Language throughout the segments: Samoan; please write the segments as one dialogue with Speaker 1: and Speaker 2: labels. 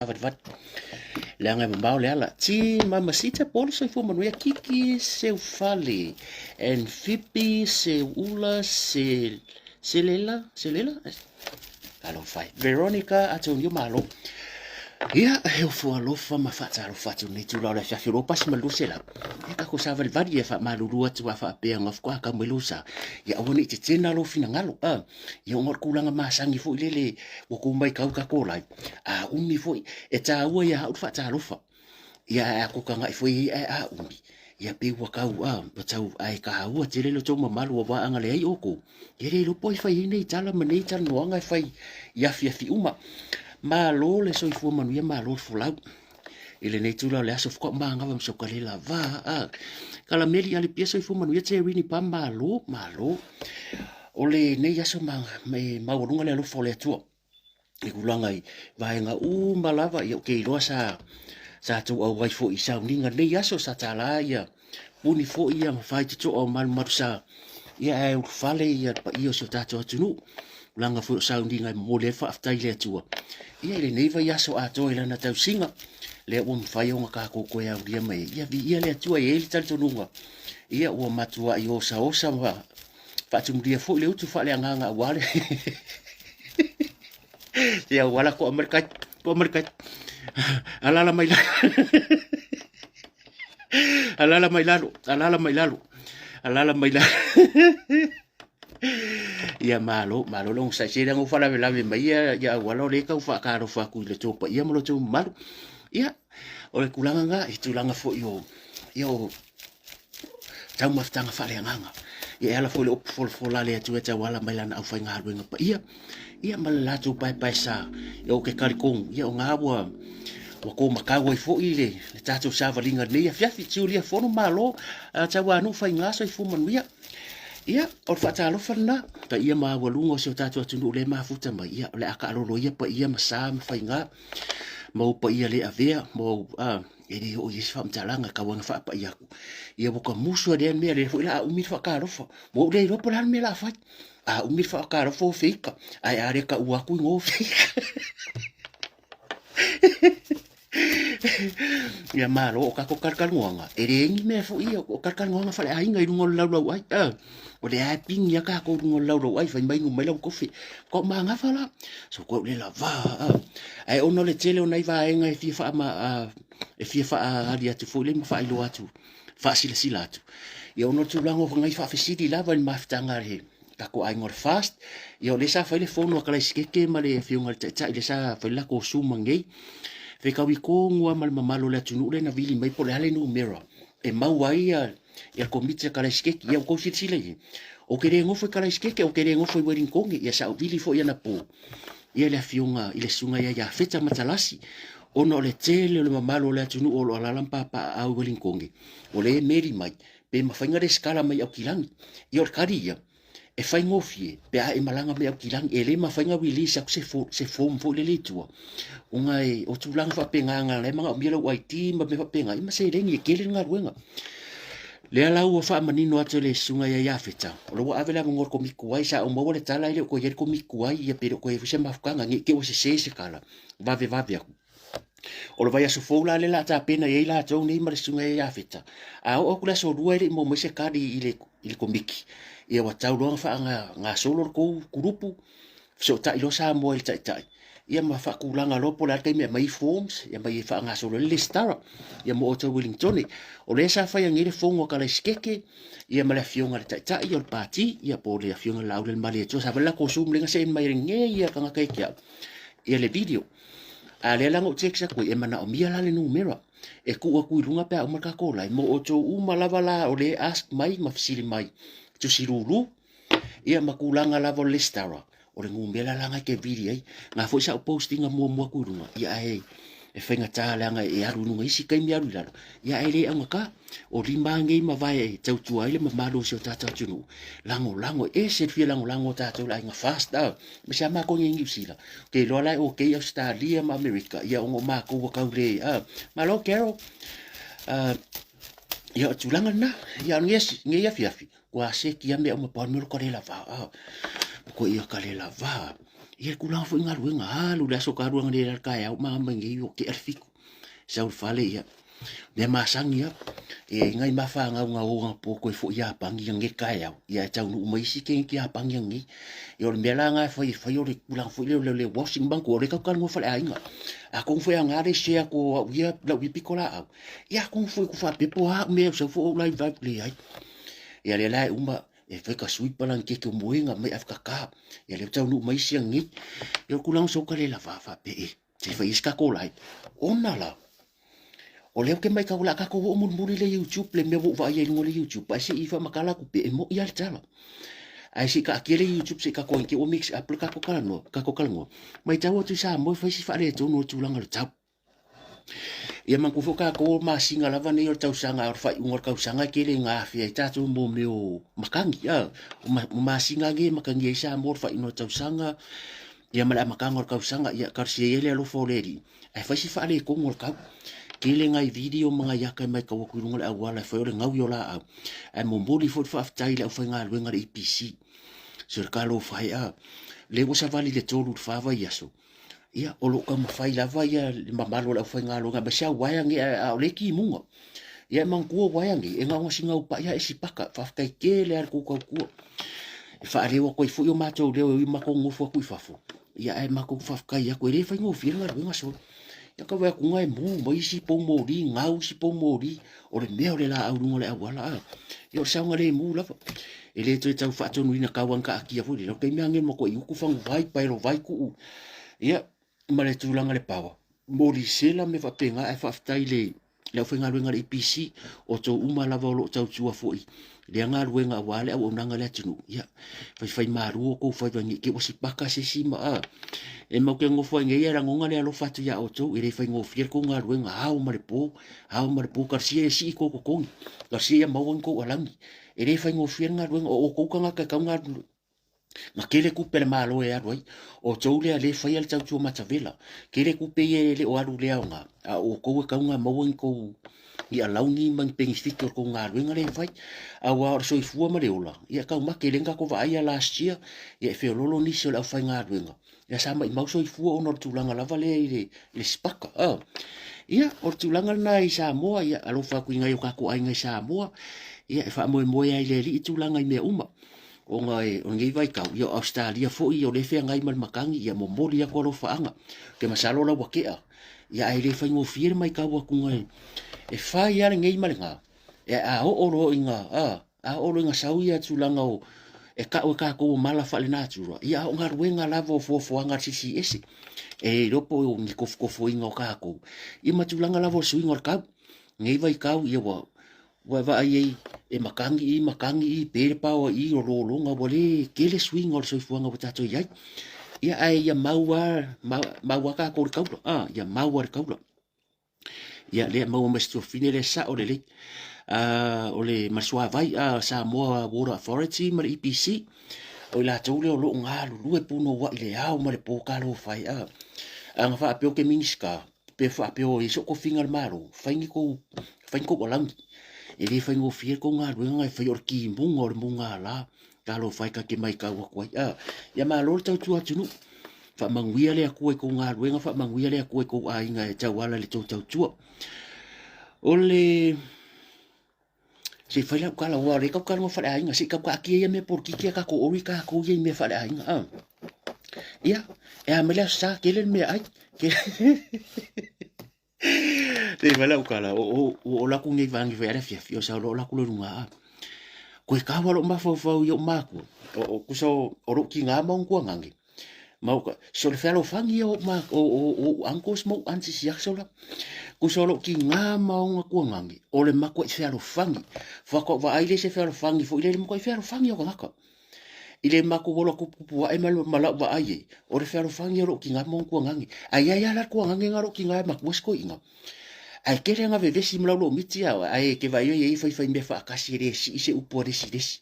Speaker 1: Savalivali. Leaga e mamao le ala. Ti Mamacita Paul Soifua Manuia Kiki Seufale and Fipi Seula Se Selela Selela Alofa e. Veronica Atonio Malo. Ia, he ofo alofa ma faatalofa atu nei tula o le afiafi o lo pasi ma le 200. Ia kako savalivali e faamalulu atu a faapea nga fuka ka mai lo sa. Ia aua nei tetena lo finagalo. Ah, ia ona o le tulaga masani foi lele ua kou mai kau tatou live, a umi foi, e taua ia au le faatalofa. Ia ae a kokaga'i foi ia ae a umi, ia pei ua tau a, ua tau ae taua tele lo tou mamalu aua a na leai outou, e le iloa po o ai e fai ai nei tala ma nei talanoaga e fai i afiafi uma. Malo le soifua manuia malo le folau i lenei tula o le aso faatoa manava ma soka le lava a. Kalameli Alipia soifua manuia Terini pa malo malo. O lenei aso ma, e maualuga le alofa o le Atua i tulaga i vaega uma lava, ia ou te iloa sa sa tou auai foi i sauniga nei aso sa tala ia puni foi ia ma faitotoa o malumalu sa ia ae ulufale ia le paia o si o tatou atunuu tulaga foi o sauniga e momoli ai le faafetai i le Atua ia i lenei vaiaso atoa i lana tausiga lea ua mafai ona tatou toe aulia mai ai. Ia viia le Atua e i ai le talitonuga ia ua matuai osaosa ma faatumulia foi le utu faaleagaga aua le se auala toa mai le kai toa mai le kai alala mai lalo alala mai lalo alala mai lalo alala mai lalo ia malo malo le onosai se leaga ua faalavelave mai ia ia auala o lea e tau faatalofa atu i le tou paia ma lo tou mamalu ia o le tulaga lena i tulaga foi o ia o taumafataga faaleagaga. Ia e ala foi le upu folafola a le Atua e tauala mai lana aufaigaluega paia, ia ma le latou paepaesa, ia o ke kalikonu, ia o ngā ua ua kou makau ai foi le, le tatou savaliga nei afiafi, tiulia fono malo, tauanuu faigā soifua manuia. Ia, o le faatalofa lena, paia maualuga o si o tatou atunuu lea e mafuta mai, ia, o le a taalolo ia paia ma sa ma faigā, ma ou paia le avea, ma ou, e le oo i ai se faamatalaga e tau ana faapai atu. Ia ua tamusu lea mea, lea foi la a umi le faatalofa. Ua ou le iloa po o le a le mea la a fai. A umi le faatalofa ua feika, ae a le taua atu igoa ua feika. Ia malo, o tatou talatalanoaga, e leai ni mea foi ia, o talatalanoaga faaleaiga i luga o le laulauai. O lea e pigi lava tatou i luga o le laulauai, fai mai inu mai lau kofi. Kua ou magafa la, so kua ou le lava. Ae ona o le tele o nai vaega e fia faa, e fia faaali atu foi lea ma faailoa atu, faasilasila atu. Ia ona o le tulaga o nai faafesili lava i le mafutaga a le tatou aiga o le FAST. Ia o lea sa fai le fono a Kalaisikeke ma le afioga i le Taitai, lea sa fai le latou Zoom anei. Fetaui tonu lava ma le mamalu o le atunuu lea na vili mai po o le a le numera e maua ai ia le Komiti a Kalaisikeke. Ia ua tou silasila i ai, ou te le nofo i Kalaisikeke, ou te le nofo i Ueligitone, ia sa ou vili foi anapo ia le afioga i le susuga ia Iafeta Matalasi, ona o le tele o le mamalu o le atunuu o lo o alaala ma papaaao i Ueligitone, o lea e meli mai, pe mafai ona resitala mai Aukilani. Ia o le tali ia, e faigofie pe a e malaga mai Aukilani, e le mafai ona release atu se, se form foi lele i tua, ona e, o tulaga faapena na la e manaomia lau ID ma mea faapena, ia ma seleni e tele le galuega. Lea la ua faamanino atu e le susuga ia Iafeta, o la ua ave le avanoa i le Komiti Tuai, sa ou maua le tala e le o toe i ai le Komiti Tuai, ia pe le o toe i ai foi se mafutaga, ne i te i ua sese se tala, vavevave atu. O le vaiaso fou la lea o le a tapena i ai latou nei ma le susuga ia Iafeta, a oo atu le aso Lua e le i maua mai se tali i le, i le Komiti, ia ua tau loa ona faagasolo le tou kulupu, fesootai loa Samoa i le Taitai, ia ma faatulaga loa po o le a le taimi e aumai ai forms, e aumai e faagasolo ai le resitala, ia mo outou Ueligitone. O lea sa fai anei le fono a Kalaisikeke, ia ma le afioga i le Taitai o le Pati, ia po o le afioga i le Laaulialemalietoa, sa fai le latou Zoom lea na send mai nei a tagata ia te au, ia le video. A lea la na ou text atu ai, e manaomia la le numera e tuu atu i luga pe a uma le tatou live mo outou uma lava la o lea e ask mai ma fesili mai, tusi lulu, ia ma tulaga lava o le resitala, o le numera la na e te vili ai. Na foi sa ou post ina muamua atu i luga, ia ae e faigata leaga e alu i luga isi taimi alu i lalo, ia ae le augata. O lima nei ma vae e tautua ai le mamalu o si o tatou atunuu, lagolago, e ese le fia lagolago o tatou le aiga FAST, a, ma se a matou nei i Niu Sila. Ou te iloa la e okay Ausetalia ma Amerika, ia ona o matou ua tau le, a, malo Carol. Ia o tulaga lena, ia o nei afiafi, ua seki a mea uma pau mea ka le lava, a, ko ia ka le lava. Ia le tulaga foi i galuega, alu le aso talu analeila i le taeao ma mai nei ua tea le 7. Sau i le fale ia, mea masani lava. E nai ma fanau na o anapo toe foi Iapani i nei taeao, ia ae taunuu mai isi teineiti Iapani ananei. Ia o le mea la lena e fai, e fai o le tulaga foi lea o le washing manatua o lea tatou te talanoa faleaiga. Atonu foi a na le share atu o au ia, lau ia pitolaau, ia atonu foi e faapea po o a au mea e sau foi ou live atu, leai. Ia lea la e uma, e fai ka sui palaniketi o moega mai ave kaka. Ia lea ua taunuu mai isi ananei. Ia o le tulaga o sau ka le lava faapea e, se i fai ai se tatou live. Ona la, o lea ou te matau o le a tatou oo mulimuli i le YouTube le mea ua ou vaai ai i luga o le YouTube ae se i faamatala atu pea e moni lava le tala. Ae se i taatia le YouTube se i tatou ua mix up le tatou talanoa, tatou talanoa. Matau atu i Samoa e fai si faaletonu o le tulaga o le tau. Ia manatua foi tatou o masina lava nei o le tausaga, o le faaiuga o le tausaga e tele ina afea ai tatou mo mea o matagi, o masina nei e matagia ai Samoa o le faaiuga o le tausaga, ia ma le amataga o le tausaga, ia talosia ia le alofa o le Alii, ae fai si faaletonu o le tau. Tele nai video ma nai ata e matau atu i luga o le auala e fai o le gaui o laau, ae momoli foi le faafetai i le aufaigaluega a le EPC. Se o le talofa e a, lea ua savali i le 3 i le 4 vaiaso, ia o lo o taumafai lava ia le mamalu o le aufaigaluega aemaise lava uaea nei a o lea e timuga. Ia e manatua uaea nei, e na ona sina upa'i lava e sipaka, faafetai tele lava i le tou tautua. E faaleo atu ai foi o matou leo e ui matou nonofo atu i fafo, ia ae matou faafetai atu, e le faigofie le galuega solo. Ia tau vaai atu e mu mai isi poumoli, gau isi poumoli, o le mea o le laau i luga o le auala a. Ia o le saogalemu lava. E le toe tau faatonuina tau ana taatia foi lele, o le taimi lava lenei o le matuai utu faguvai, paelovai, tuu. Ia, ma le tulaga i le power, molisela ma mea faapena, ae faafetai i le le aufaigaluega a le EPC, o outou uma lava o lo o tautua foi i lea galuega aua le auaunaga a le atunuu. Ia, faifaimalu outou faiva ne i te i ua sipaka se isi ma a. E matou te nofo ai nei ae lagona le alofa atu ia outou, e le faigofie le tou galuega, ao ma le po, ao ma le po, talosia ia sii tou totogi, talosia ia maua ni tou alauni. E le faigofie le galuega, o outou tagata e tatau ona Na tele tupe a le Malo e alu ai, o outou lea lea e faia le tautua matavela. Tele tupe ia e le o alu le aoga, a o outou e tatau ona maua ni tou ni alauni ma ni penefiti o le tou galuega lea e fai. Aua o le soifua ma le ola, ia taumate, lea na tatou vaaia last year, ia e feoloolo nisi o le aufaigaluega, ia sa maimau soifua ona o le tulaga lava lea i le, i le sipaka. Ia, o le tulaga lena i Samoa, ia alofa atu i nai o tatou aiga i Samoa, ia e faamoemoe ai i le Alii tulaga i mea uma. Ona e, o lenei vaitau, ia o Ausetalia foi o lea e feagai ma le matagi, ia momoli atu alofaaga. Ou te masalo la ua tea, ia ae le faigofie le matau atu e, e fai lava lenei ma lena, e a oo loa ina, a, a oo loa ina sau ia tulaga o, e tau e tatou o mala faalenatura, ia a o galuega lava o fuafuaga a le Silisili Ese. E iloa po o ni tofotofoina o tatou, ia ma tulaga lava o le suiga o le tau. Lenei vaitau, ia ua, Ua e vaai ai, e matagi i, matagi i, pe le paoa i, o lologa, ua le tele suiga o le soifuaga ua tatou i ai. Ia, ae ia mau lava, mau, mau lava tatou i le taula, a, ia mau lava i le taula. Ia, lea maua mai si tuafafine lea sao lelei. O le, ma le suavai, a, Samoa Water Authority ma le EPC, o i latou lea o lo o galulue punouai i le ao ma le po, talofa e, a. A na faapea ou te Minisita, pe faapea o i ai sou tofiga a le Malo, fai ni kou, fai ni kou alauni. E le faigofie le tou galuega e fai o le timuga o le mugala. Talofa e ta te matau atu ai. A, ia malo le tautua atunuu. Faamanuia le Atua i tou galuega, faamanuia le Atua i tou aiga e tauala i le tou tautua. O le se i fai lau tala, aua o lea e tatou talanoa faaleaiga, se i tau taatia ia mea polokiki a tatou ori tatou ia i mea faaleaiga. A. Ia, e a mai le Aso Sa, tele le meaai. Se i fai lau tala, o o laku nei vangi fai ale afiafi, o sau loa o laku le luga a. Koe kaua lou mafaufau i ou makua, o kusa o lou tiga ma ona tuagage. Ma o so le fealofani ia o o o uncles ma ou aunties i aso la. Kusa o lou tiga ma ona tuagage, o le matuai fealofani. Faatoa vaai lea i se fealofani foi lea, le matuai fealofani o tagata. I le matou ola tuputupu ae ma, ma lau vaai ai, o le fealofani o lou tiga ma ona tuagage. Ae i ai lava la le tuagage na o lou tiga e matua si toeaina. Ae tele na vevesi ma lau lomiti a, ae e te vaai ai e faifai mea faatasi e le sii se upu a le isi i le isi.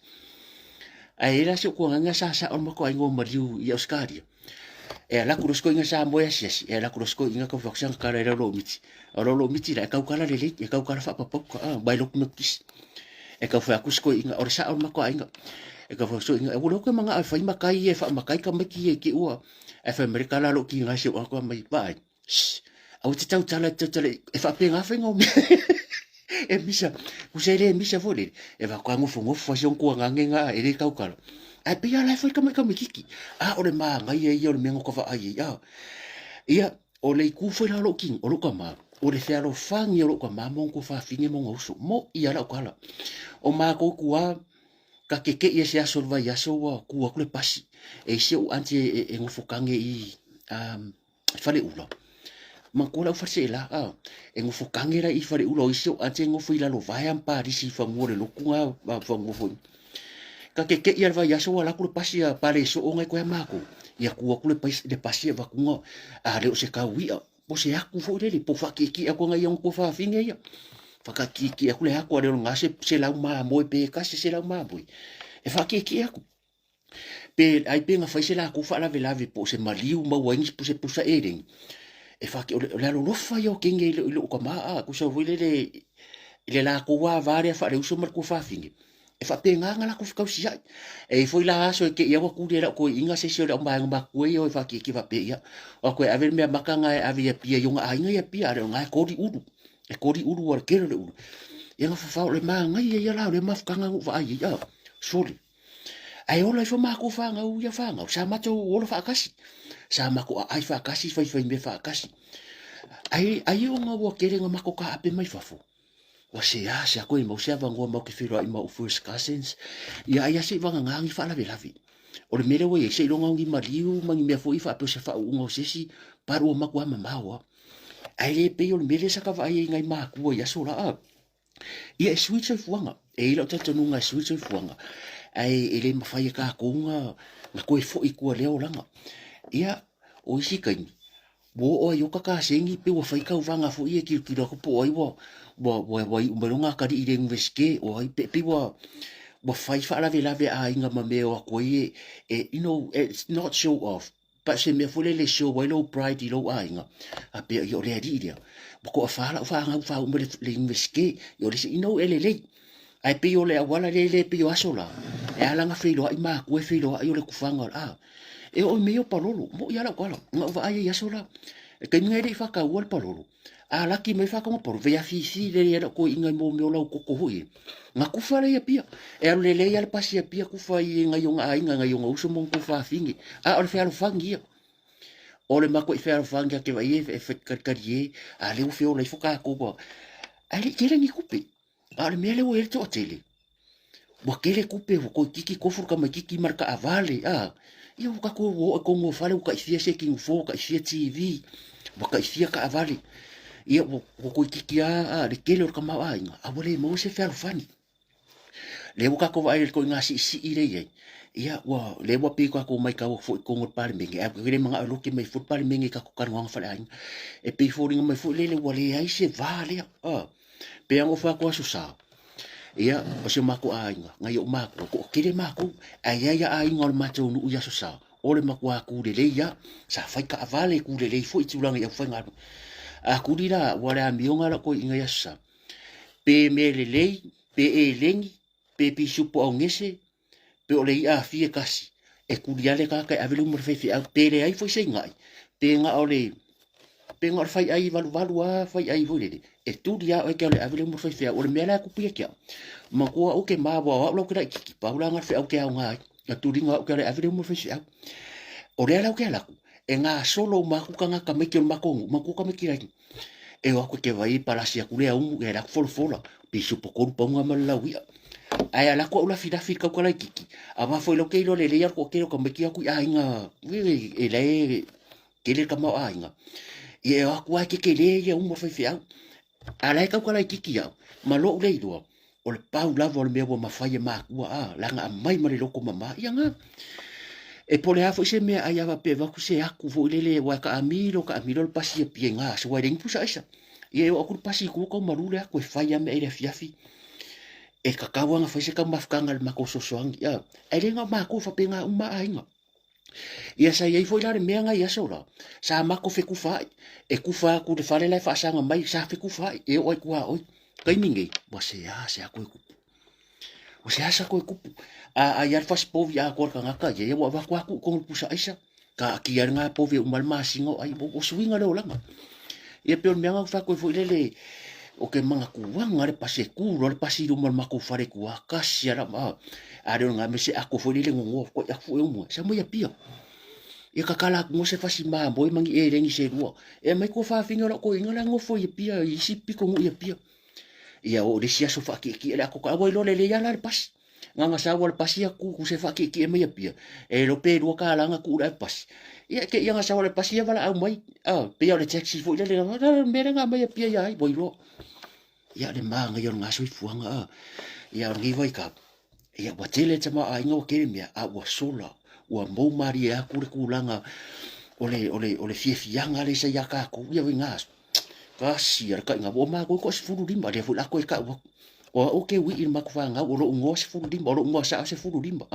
Speaker 1: Ae i ai la si ou tuagage sa sao le matou aiga o maliu i Ausetalia. E alu atu loa si toeaina Samoa e asiasi, e alu atu loa si toeaina tau fai atu sana tala i lau lomiti. O lau lomiti la e tautala lelei, e tautala faapapauta, a, mai lotu Metotisi. E tau fai atu si toeaina, o le sao o le matou aiga. E tau fai atu si toeaina, ua le o toe manao e fai matai ia e faamatai tamaiti ia i te i ua. Ae fai mai le tala a lou tiga i si ou uncle mai, vaai, shh, aua te tautala, te tautala, e faapena faiga o mea. E misa, tusa e le misa foi lele, e vaai atu lava nofonofo lava si ona tuanage na e le tautala. Ae pei lava la e fai le tamaitiki. A o le manaia ia o le mea na ota vaai ai, a. Ia, o le itu foi la o lou tino, o lou tama, o le fealofani o lou tama ma ona tuafafine ma ona uso. Moʻi lava lau tala. O matou tua, ta teteʻi i se aso o le vaiaso ua tu atu le pasi. E i ai si ou aunty e nofo tane i Faleula. Manatua lau faleseela, a, e nofo tane la i Faleula, o isi ou aunty e nofo i Lalovaea ma Palisi i fanua o le lotu na fanua foi. Ta teteʻi lava i le vaiaso ua alu atu le pasi a pale soo na e toe a matou. Ia tu atu le pasi e avatu na, a le o se tau iʻa, po o se atu foi lele, po o faatietie atu ana ia ona tuafafine ia. Whakatietie atu le atu a le o ngā se, se lau mamoe pe tasi se lau mamoe. E whakatietie atu. Pe ai pe na whai se lākou whaalavelave po o se maliu maua ai ni se pusa eleni. E whake, o le, o le alolofa ia o kenge i le, i lou tama a, kusa foi lele i le lākou wā wā lea whaaleuso ma le tuafafine. E faapena na latou fekausiai. E i foi la aso e te i au atu le lau toeaiina se isi o le aumaega matua ia o e faakiekie faapea ia, o atu e ave le mea maka na e ave i Apia i ona aiga i Apia, a le o na e koli ulu, e koli ulu ua le tele o le ulu. Ia na fafao le manaia ia la o lea mafutaga na ou vaai ai, a, sole. Ae ola ifo makou fanau ia fanau, sa matou ola faatasi, sa matou aai faatasi, faifai mea faatasi. Ai, ai ona ua tele na matou taape mai fafo, Ua seasea koe mau se avanoa matou te feiloai ma ou first cousins. Ia ai lava se i vagana ni faalavelave. O le mea lea ua i ai, seiloga o ni maliu ma ni mea foi faapea o se faauuga o se isi, but ua matua mamao lava. Ae le pei o le mea lea sa ta vaai ai i nai matua i aso la, ia e sui le soifuaga. E i ai lau talitonuga e sui le soifuaga, ae e le mafai e tatou ona toe foi i tua i lea olaga. Ia, o isi taimi, Ua oo ai oka kasegi pe ua fai tauvaga foi e tilotilo atu po o ai ua ua ua ua iu mai loa atalii i le Universite o ai pe pei ua ua fai faalavelave a aiga ma mea e o atu ai e e you know it's not show off but se mea foi lele e show ai lou pride i lou aiga faapea ia o le alii lea ua toafa lau fanau faauma le le Universite ia o le isi you know e lelei. Ae pei o le auala lea le pei o aso la, e ala ona feiloai matua e feiloai o le tufaga a e oo i mea ia o palolo, moʻi lava lau tala, na ou vaai ai i aso la. E taimi nei e le i faataua le palolo, a laki mai faatauga palolo, vei afifi lelei ai lau toeaina i mea o lau koko foi e. Na kufa lea i Apia, e alu lelei lava le pasi i Apia kufa i nai ona aiga, nai ona uso ma ona tuafafine, a o le fealofani ia. O le makuai fealofani a ke vaai e kalikali e, a lea ua feola ifo tatou, ae le i tele ni tupe. A o le mea lea ua i ai le toatele, ua tele tupe, ua toeitiiti tofu le tamaitiiti ma le taavale, a, ia ua tatou ua oo i totonu o fale ua taifia se kinufo, ua taifia TV, ua taifia taavale. Ia ua toeitiiti lava a, le tele o le tamaoaiga, a ua le maua se fealofani. Lea ua tatou vaai i le ituaiga siisii lea e i ai, ia ua, lea ua pei tatou matau atu foi i totonu o le Palemene, ae ou te le manao e lote mai fua le Palemene i tatou talanoaga faaleaiga. E pei e foliga mai foi lele ua leai se va lea, a. Pei lava ona ou fai atu Aso Sa, ia, o si o matou aiga, nai ou matua, toatele matou, ae i ai lava aiga o le matou nuu i Aso Sa, o le matua tu lelei lava. Sa fai taavale, tu lelei foi i tulaga i aufaigaluega. A tuli la, ua le amioga lau toeaina i Aso Sa, pe mea lelei, pe eleni, pe pisupo augese, pe o le iʻa afi e kasi, e tuli lava le tagata e ave le uma i le faifeau, pe leai foi se igaʻi, pe na o le pe na o le faiʻai valuvalu lava faiʻai foi lele, e tuli lava oe e te alu e ave le uma i le faifeau. O le mea la e tupu ia te au, manatua au ou te ma aua o au la ou te laitiiti, pau la lena o le feau ou te aoga ai, na tuliga au ou te alu e ave le uma i le faifeau. O lea la ou te alu atu, e gasolo uma atu tagata tamaiti o le matou nuu, manatua tamaiti laiti, E o atu e te vai palasi atu le aumu ia atu folafola pisupo tolu pauga ma le lau i'a. Ae ala atu au lafilafi i le kauka laitiiti, aua foi lau te iloa lelei lava le toatele o tamaiti atu i aiga e la e tele le tamaoaiga. Ia e o atu lava e tetele ia umu a le faifeau. A o la e kauka laitiiti au ma lou le iloa, o le pau lava o le mea ua mafai e makua a leaga aumai ma le loto mama ia na e po o le a foi se mea ai a faapea e avatu se aku foi lele aua e taamilo taamilo le pasi e pia i na aso aua e leai ni pusa aisa ia e oo atu le pasi i tua tau malu le aku e fai lava mea ai i le afiafi e tatau lava ona fai se taumafataga i le matou fesoasoani a ae le na o matou e faapena uma lava aiga. Ia sa i ai foi la le mea na i aso la, sa matou fetufaai, e tufa atu i le fale la e faasaga mai, sa fetufaai, e oo ai tuaoi. Taimi nei, ua seasea toe tupu. Ua seasea toe tupu. A ai lava le fasipovi atoa a le tagata, ia ua avatu lava tuu i totonu o le pusa aisa. Ka akia ai ngā povi uma le masina o ai, o suiga le olaga. Ia pei o le mea na fai foi lele, o ke manatuaga le pasi e ku loa le pasi i luma o le matou fale i tua, kasi a la a a le o lena mea se ako foi lele gogoa koe aku foi umua, sa mai Apia. Ia kakala atu mo se fasi mamoe ma ni eleni se lua. E aumai kua fafine o lau toeaina la e nofo i Apia i isi pitonuu i Apia. Ia oo i le isi aso faatietie le atoka, a ua iloa lelei lava la le pasi. Na ona sau lava le pasi ia ku se faatietie mai Apia, e iloa pe $2 na tuu i le ave pasi. Ia te i ana sau lava le pasi ia valaau mai, pei lava o le taxi foi lele, o le mea lea na aumai Apia ia ai, ua iloa. Ia le manaia o lena soifuaga, ia o lenei vaitau, ia ua tele le tamaoaiga ua tele mea, a ua sola, ua mou malie atu le tulaga o le fiafiaga lea sa ia tatou, ia ina aso, kasi a le taiga, ua matou toa 15, lea foi o le a toe tau atu. O au ou te wii i le matou fanau, o lou igoa 15, o lou igoa sao 15.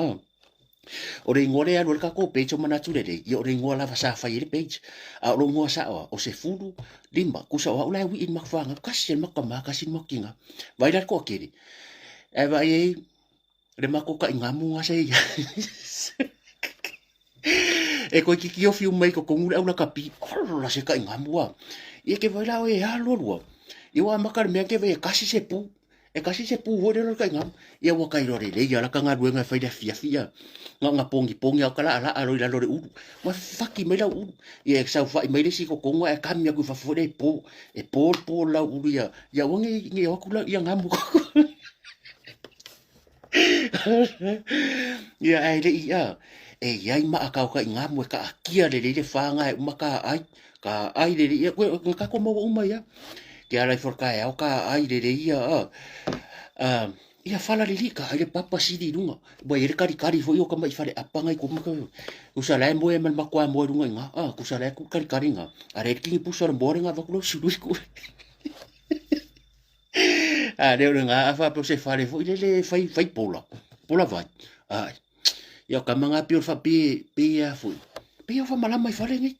Speaker 1: O le igoa lea e alu ai le tatou page o Manatu Lelei, ia o le igoa lava sa fai ai le page. A o lou igoa sao lava, o 15. Tusa o au la e wii i le matou fanau, tasi lava le matou tama, tasi le matou tina. Vaai la i le toatele, ae vaai ai le matou taigamu lena sa i ai. E toeitiiti ofi uma i totonu le au lakapi. Ola se taigamu a. Ia e te vaai la oe e alu alu lava. Ia ua amata le mea te vaai e kasi se pu. E kasi se pu foi lea o le taigamu. Ia ua tailo lelei lava lata galuega e fai i le afiafi ia. Na ona pogipogi lava o talaalaa loa i lalo o le ulu. Ua fafati mai lau ulu. Ia e saofai mai le isi i totonu ae kami atu i fafo foi lea e po. E po le po o lau ulu ia. Ia aua ne i o atu ia gamu. Ia ae le i a, e i ai maa kaokaʻigamu e kaatia lelei le whānga e uma ka ai, ka ai lelei, ia koe, nga kako maua uma ia. Ke ala i whakaeao ka ai lelei ia, a, a, ia whala lelei ka ai le papa sili i lunga. Ua i ai le karikari foi o ka mai whare apanga i kuma ka, kusa lae moe ma le makoa moe lunga i ngā, a, kusa lae ku karikari ngā. A re kingi pusa le moe ngā vaku lau sulu i ku. A lea o le gā faapea o se fale foi lele e fai, fai pola, pola vai. Ai. Ia o ka manga pei o le faape, pe a foi. Pei o faamalama i fale nei.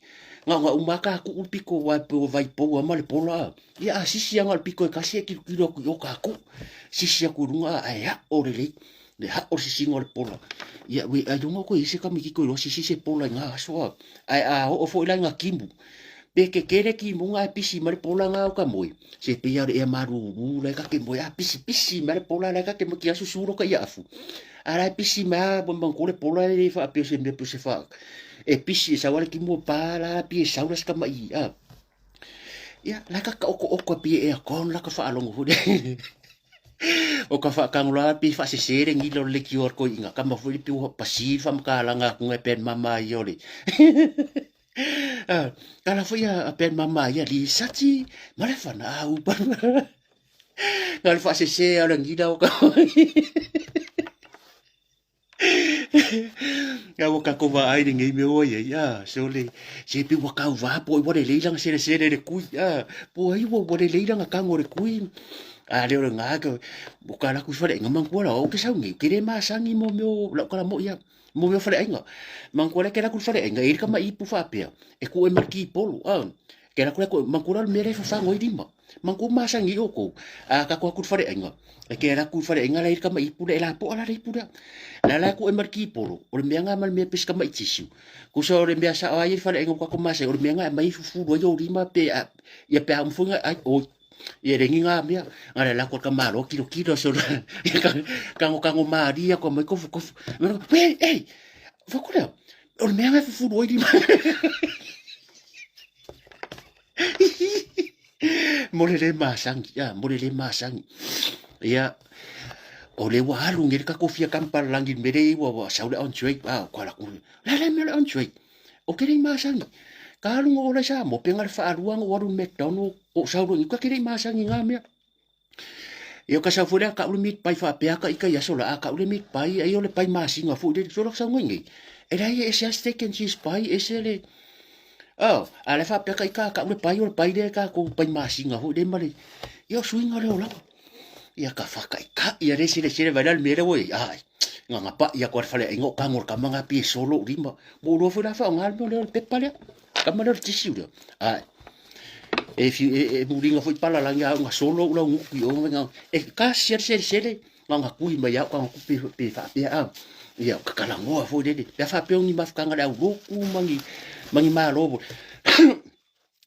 Speaker 1: Na ona uma lava ta tuu le pito aua e pei o vai pou lava ma le pola a. Ia a sisi lava na o le pito e tasi e tilotilo atu i o ta tuu. Sisi atu i luga ae ao lelei. Le hao le sisiga o le pola. Ia we ailoga o toe i ai se tamaititi o iloa sisi se pola i na aso a. Ae a oo foi la i na timu, pe kekele timuga ae pisi mai le pola na o ka moe, se pei lava o le ea malulu la e ta te moe, a pisipisi mai le pola la e ta te moe ki a susu loka ia afu. A la e pisi mai a manatua le pola e le faapea o se mea pei o se fa e pisi e sau a le timu o pa la pei e sau la se tamaʻi a. Ia la e kakaʻokoʻoko pei e aircon la ka faalogo foi lea. O ka faakago la pei faasese le gila o le leitio a le toeaina kama foi le pei ua pasi le faamatalaga atu e Ben Mama ia o le Kala foi a Ben Mama ia lisati ma le fana au pa na le faasese a o le gila o ka Ia ua tatou vaai i lenei mea ua i ai, a, sole, se pei ua tauvā po o ai ua lelei lana selesele i le kui, a, po o ai ua, ua lelei lana tago i le kui. A le o lena, ua ka alu atu i faleaiga, manatua la, ou te sau nei, ou te le masani mo mea o lau tala moi lava, mo mea o faleaiga. Manatua lea e te alu atu i le faleaiga, e i ai le tama ipu faapea, e tuu ai ma le kipolo, a. Ke alu atu la koe, manatua la o le mea lea e fafago ai lima. Manatua masani ai outou, a tatou atu i le faleaiga, e te alu atu i le faleaiga la e i ai le tama ipu lea, e lapoa la le ipu lea. La la e tuu ai ma le kipolo, o le mea lena ma le mea pei se tamaʻi tissue. Tusa o le mea sao lava ia i le faleaiga ua tatou masani, o le mea lena e aumai ai fufulu ai ou lima pe a, ia pe a uma foi ona ai, oi, ia e leai ni na mea. Na o le alu atu a le tamaloa tilotilo solo, tagotago malie atu aumai tofutofu. Ei, ei, fai atu lea, o le mea lena e fufulu ai lima. Mo le le masani, ia, mo le le masani. Ia, o le ua alu nei le tatou fia kama palalagi i le mea lea e i ai ua sau le on trade, a, ua alu atu, le a le mea o le on trade? Ou te le i masani. Ka alu na ola i Samoa, pe na o le faalua ona ou alu i le McDonald, ou sau loa i uka, ou te le i masani i na mea. Ia o ka sau foi lea kau le meat pie faapea ka ika i aso la, a kau le meat pie, ai o le pai masina foi lele, so la sau ngai nei. E leai e ese a steak and cheese pie, ese le, oh, a le faapea ka ika kau le pai o le pai lea tatou pai masina foi le ma le, ia o suiga lea o lava. Ia ka whakaikai ia le sele sele vai la le mea lea ua i ai, ai. Nga nga paʻi atu a le faleaiga o tago o le tama nga pei e solo ou lima. Ua ou iloa foi la faaaoga le mea lea o le pepa lea. Tama lea o le tissue lea. Ai. E, e, e muliga foi palalagi a una solo ou laugutu i o nga e kasi a le selesele nga nga kui mai au ka pe pe faapea a. Ia, kakalagoa foi lele. Pe a faapea o ni mafutaga le aulotu ma ni, ma ni malo.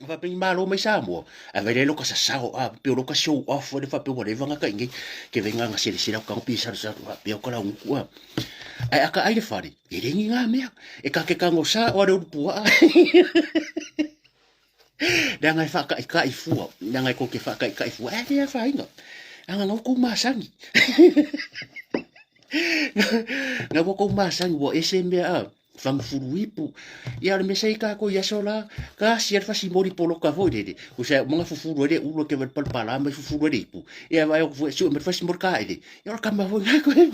Speaker 1: Faapea ni malo mai Samoa, ae vai le loka sasao, a pe o loka show off le faapea ua leva ngaka i nei. Ke vai nganga selesele au kango pi salu salu faapea o kala unuku a. Ae aka ai le fale, e le ni ngā mea. E ka ke kango sa o ale uru pua. Leaga e faakaʻikaʻi fua, leaga e kou ke faakaʻikaʻi fua, e le afaina. Leaga na kou masani. Na kou masani ua ese mea a fagufulu ipu. Ia o le mea sa i kākou i aso la, ka asi ale fasimoli poloka foi lele. Usa e umaga fufulu ai le ulu ke wale palapala mai fufulu ai le ipu. Ia vai o foi sue mai fasimoli ka ele. Ia o le kama foi nga koe.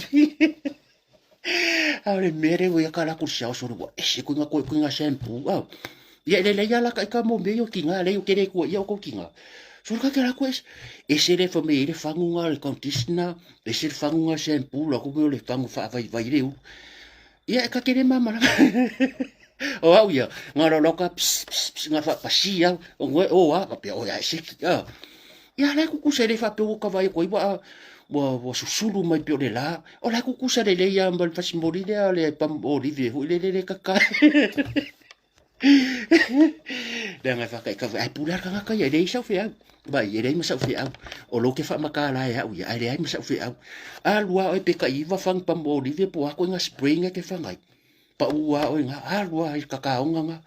Speaker 1: A o le mea lea ua ia ka laku sia solo ua ese koe nga koe koe nga shampoo au. Ia le le ia la ka ka mo me yo kinga le yo kere kua ia ko kinga. Solo ka ke la koe ese le fa me le fangu nga le conditioner, ese le fangu nga shampoo la ko me le fangu fa vai vai le u. Ia e ka kere mama la. O au ia, nga lo lo ka ps ps ps nga fa pasi au, o ngoe o a, ka pia o ia ese ki. Ah. Ia la kukusa le fa pe o ka vai ko iwa ua ua susulu mai pe o le la. O la kukusa le le ia ma le fasimoli lea le pam olive hui le le le kaka. Leaga e whakaika ai pule ar kangaka ia, e leai sau feau. Vai, e leai ma sau feau. O lo ke whaamaka la e au ia, ai leai ma sau feau. A lua oe pe ka iwa whang pam olive po a koe nga spray nga ke whangai. Pa ua oe nga, a lua ai kakaonga nga.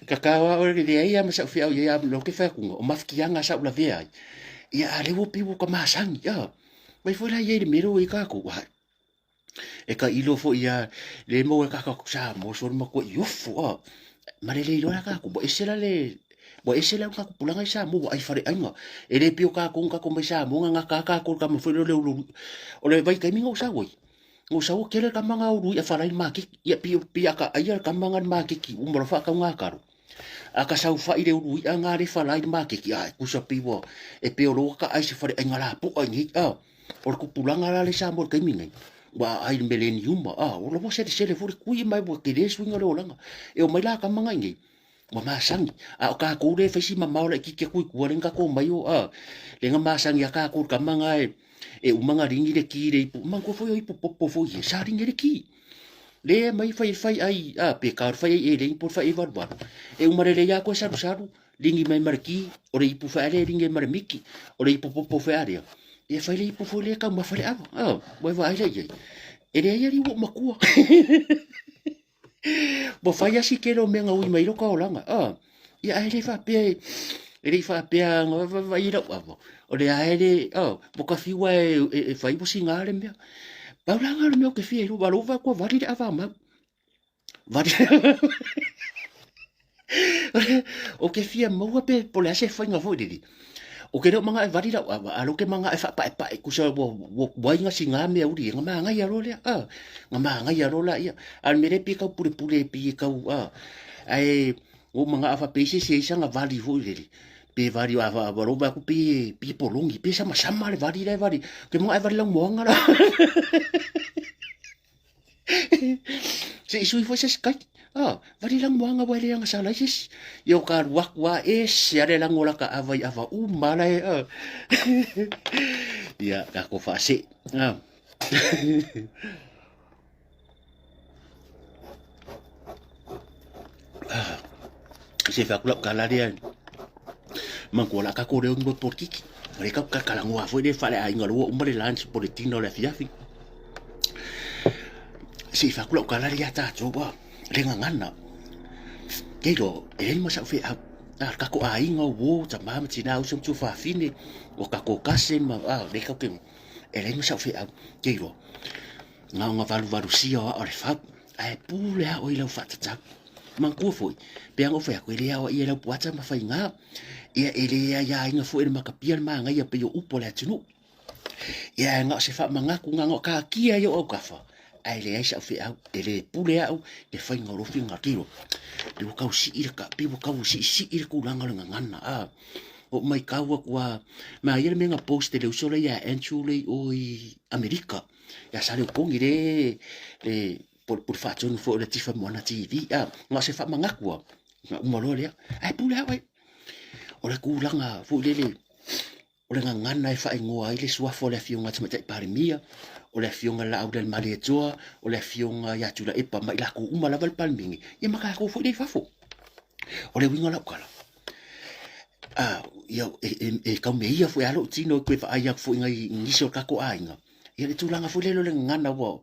Speaker 1: Kakao a oe leai a ma sau feau ia, lo ke whakunga, o mawhikianga sau la vea ai. Ia a lewo piwo ka masangi, a. Mai foi la ia i le mero i kākou, ai. E ka ilo foi ia le maua e kākau Samoa solo matua i ofo a ma le le iloa la kākou ua ese la le ua ese la kākou pulaga i Samoa ua ai faleaiga e le pei o kākou na kākou mai Samoa na gata kākou i le kama foi lea o le ulu o le vaitaimi na ou sau ai na ou sau ua tele tama na ulu i'a falai i le maketi ia pei pei a ka aia le tama na i le maketi uma loa faatauga talo a ka saofai le ulu i'a na le falai i le maketi a e tusa pei ua e pei o lou ka ai se faleaiga lapoa i nei a O le tupulaga la lea i Samoa i le taimi lenei, ua aai i le meleniuma, a, ua lava selesele foi le tui ma ua tele suiga o le olaga. E omai la tama nga i nei, ua masani. A o tatou lea e fai si mamao laitiiti atu i tua lea na tatou omai o, a, lea na masani a tatou i le tama na e, e uma na ligi le ki i le ipu, manatua foi o ipu popo foi ia, sa ligi ai le ki. Lea mai fai fai ai, a, pe ka o le fai ai eleni po o le fai ai valuvalu. E uma lelei lava koe salusalu, Ringi mai ma le ki, o le ipu whaea lea ringi ai ma le miki, o le ipu popo whaea lea. Ia whai le ipu foi lea taumafa le ava. Oh, ua e vaai la i ai. E leai ali ua makua. Ua whai asi tele o mea nga ui mai loka olaga. Oh, ia ae le whapea e, e le whapea nga vai lau ava. O le ae le, oh, mo ka whiua e, e, e whai wasi ngā le mea. Pau la ngā le mea o ke whia i rua, walo kua wari le ava mau. Vali O ke fia maua pe po le a se faiga foi lele. O ke leo manga e vali lau ava, a lo ke manga e whaapaepae kusa ua ua wai nga si ngā mea uri e nga maangai alo lea, a, nga maangai alo la ia. A le mea lea pi kau pulepule pi e kau, a, ae o manga a whapei se se isa nga vali foi lele. Pe vali a wa wa lo ku pi pi polongi, pe sama sama le vali le vali. Ke manga e vali lau moanga la. Se i sui foi se isi kai. Ah, vali lagoaga ua e le agasala ai se isi. Ia o ka alu aku a ese a le lago la ka ava i ava uma la e. Ah. Ia, takou faasee. Ah. Ah. Se fai aku lau kala lea. Manatua o le a tatou leo ni polokiki. O lea tatou talatalanoa foi lea faaleaiga loa ua uma le lunch po o le dinner o le afiafi. Se i fai atu lau tala lea ia tatou a le gagana. Ke iloa e leai ma sau feau. A le tatou aiga o uo, tama ma tina, uso ma tuafafine, o tatou cousin ma a lea tatou te e leai ma sau feau. Ke iloa na ona valuvalusia o aa o le fau ae pule lava oe i lau faatatau. Manatua foi, pei lava ona ou fai atu, e le aoaia e lau puata ma faiga, ia e le aiaina foi e le matapia le manaia pei o upu a le atunuu. Ia ae na o se faamanatu, na ona taatia ai ou autafa, ae leai sau feau, e le pule au i le faiga o lou finagalo. Pei ua tau sii le, pei ua tau siisii le tulaga o le gagana, a. Ou matau atu lava, manaia le mea na post e le uso lea ia Andrew lea i o i Amerika, ia Saleuponi le, le pule faatonu foi o le Tifa Moana TV, a. Na o se faamanatu lava, ona uma loa lea, ae pule lava oe. O le tulaga foi lele. O le gagana e faaigoa ai le suafa o le Afioga a Tamaitai Palemia, o le Afioga Laaulialemalietoa, o le Afioga ia Tuilaepa ma i latou uma lava le Palemene, ia ma tatou foi lea i fafo. O le uiga o lau tala, a, ia, e, e, e tau meia foi a lou tino e toe vaai atu foi nai nisi o tatou aiga. Ia le tulaga foi lele o le gagana ua,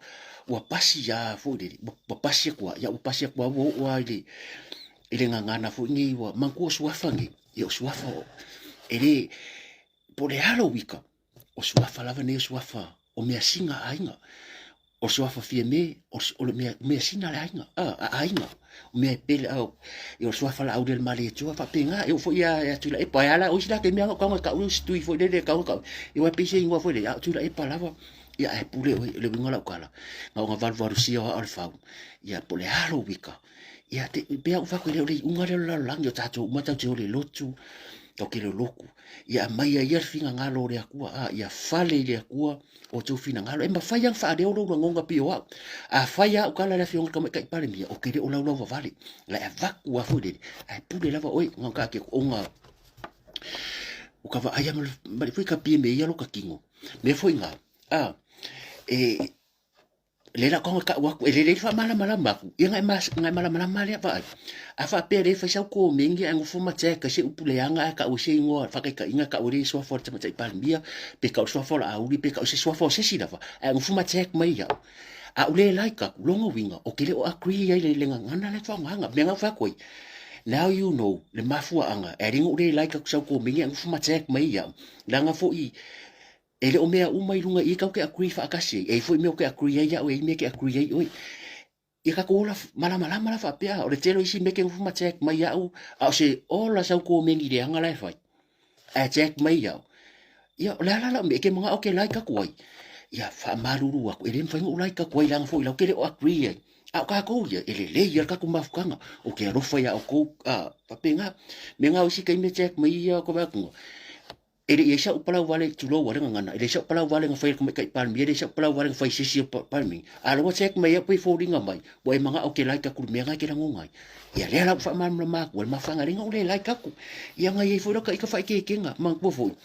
Speaker 1: ua pasi a foi lele, ua, ua pasi atu a, ia ua pasi atu a ua oo a i le, i le gagana foi nei ua manatua suafa nei. Ia o suafa o, e le, po o le a lou ika, o suafa lava nei o suafa o measina a aiga. O suafa Fiame, o le mea, measina a le aiga, a, a aiga, o mea e pele, a, ia o suafa Laaulialemalietoa, faapena, e oo foi ia, ia Tuilaepa, e ala, o isi la taimi lava na ou tago e tau le isi tui foi lele e tago e tau, ia aua e pei se igoa foi lele, a o Tuilaepa lava, ia ae pule oe, o le uiga o lau tala, na ona valuvalusia o aa o le fau, ia po o le a lou ika, Ia, te, pei lava ona ou fai atu, e le o le iuga lea o le lalolagi, o tatou uma tatou te o i le lotu, tatou te lolotu. Ia aumai ai ia le finagalo o le Atua, a, ia fale i le Atua outou finagalo. E mafai lava ona faaleo lou lagona pei o au. A fai lava au tala i le Afioga i le Tamaitai Palemia, ou te le o laulau vavale. La e avatu lava foi lele, ae pule lava oe, na ona taatia atu, ona o ka vaai lava ma le foi ka pie me ia lo ka tino. Mea foi na, a, e, lea la tago e tau atu, e lelei le faamalamalama atu, ia na e, na e malamalama lea vaai. A faapea le fai sau komeni ae nofo ma tag ai se upu leaga ae tau ai se igoa faataitaiga tau ai le suafa o le Tamaitai Palemia, pe tau le suafa o Laauli, pe tau se suafa o se isi lava, ae nofo ma tag mai au. A ou le like atu, lona uiga, ou te le o agree ai i le gagana lea e faaaogaina. Mea na ou fai atu ai, now you know le mafuaaga e ala ai ona ou le like atu i sau komeni ae nofo ma tag mai au, leaga foi E le o mea uma i luga i i tatou te agree faatasi ai. E i ai foi mea ou te agree ai au, e i ai mea e te agree ai oe. Ia tatou ola malamalama la faapea, o le tele o isi mea e te nofo ma tag mai au, a o se ola sau komeni leaga la e fai, ae tag mai au. Ia, o le a la lau mea, e te manao ou te like atu ai. Ia, faamalulu atu, e le mafai ona ou like atu ai leaga foi o la ou te le o agree ai. A o tatou ia, e lelei lava le tatou mafutaga, ou te alofa iā outou, a, faapena. Mea na o isi taimi e tag mai ia kou atu, E le i ai sau palau vale, tulou a le gagana, e leai sau palau vale na fai e le Tamaitai Palemia, e leai sau palau vale na fai e se isi o Palemia. A lea ua check mai au pei foliga mai, ua e manao ou te like atu i le mea lena e te lagona ai. Ia lea la ua faamalamalama atu ai le mafuaaga lea na ou le like atu. Ia na i ai foi lau ita faaeteetega, manatua foi,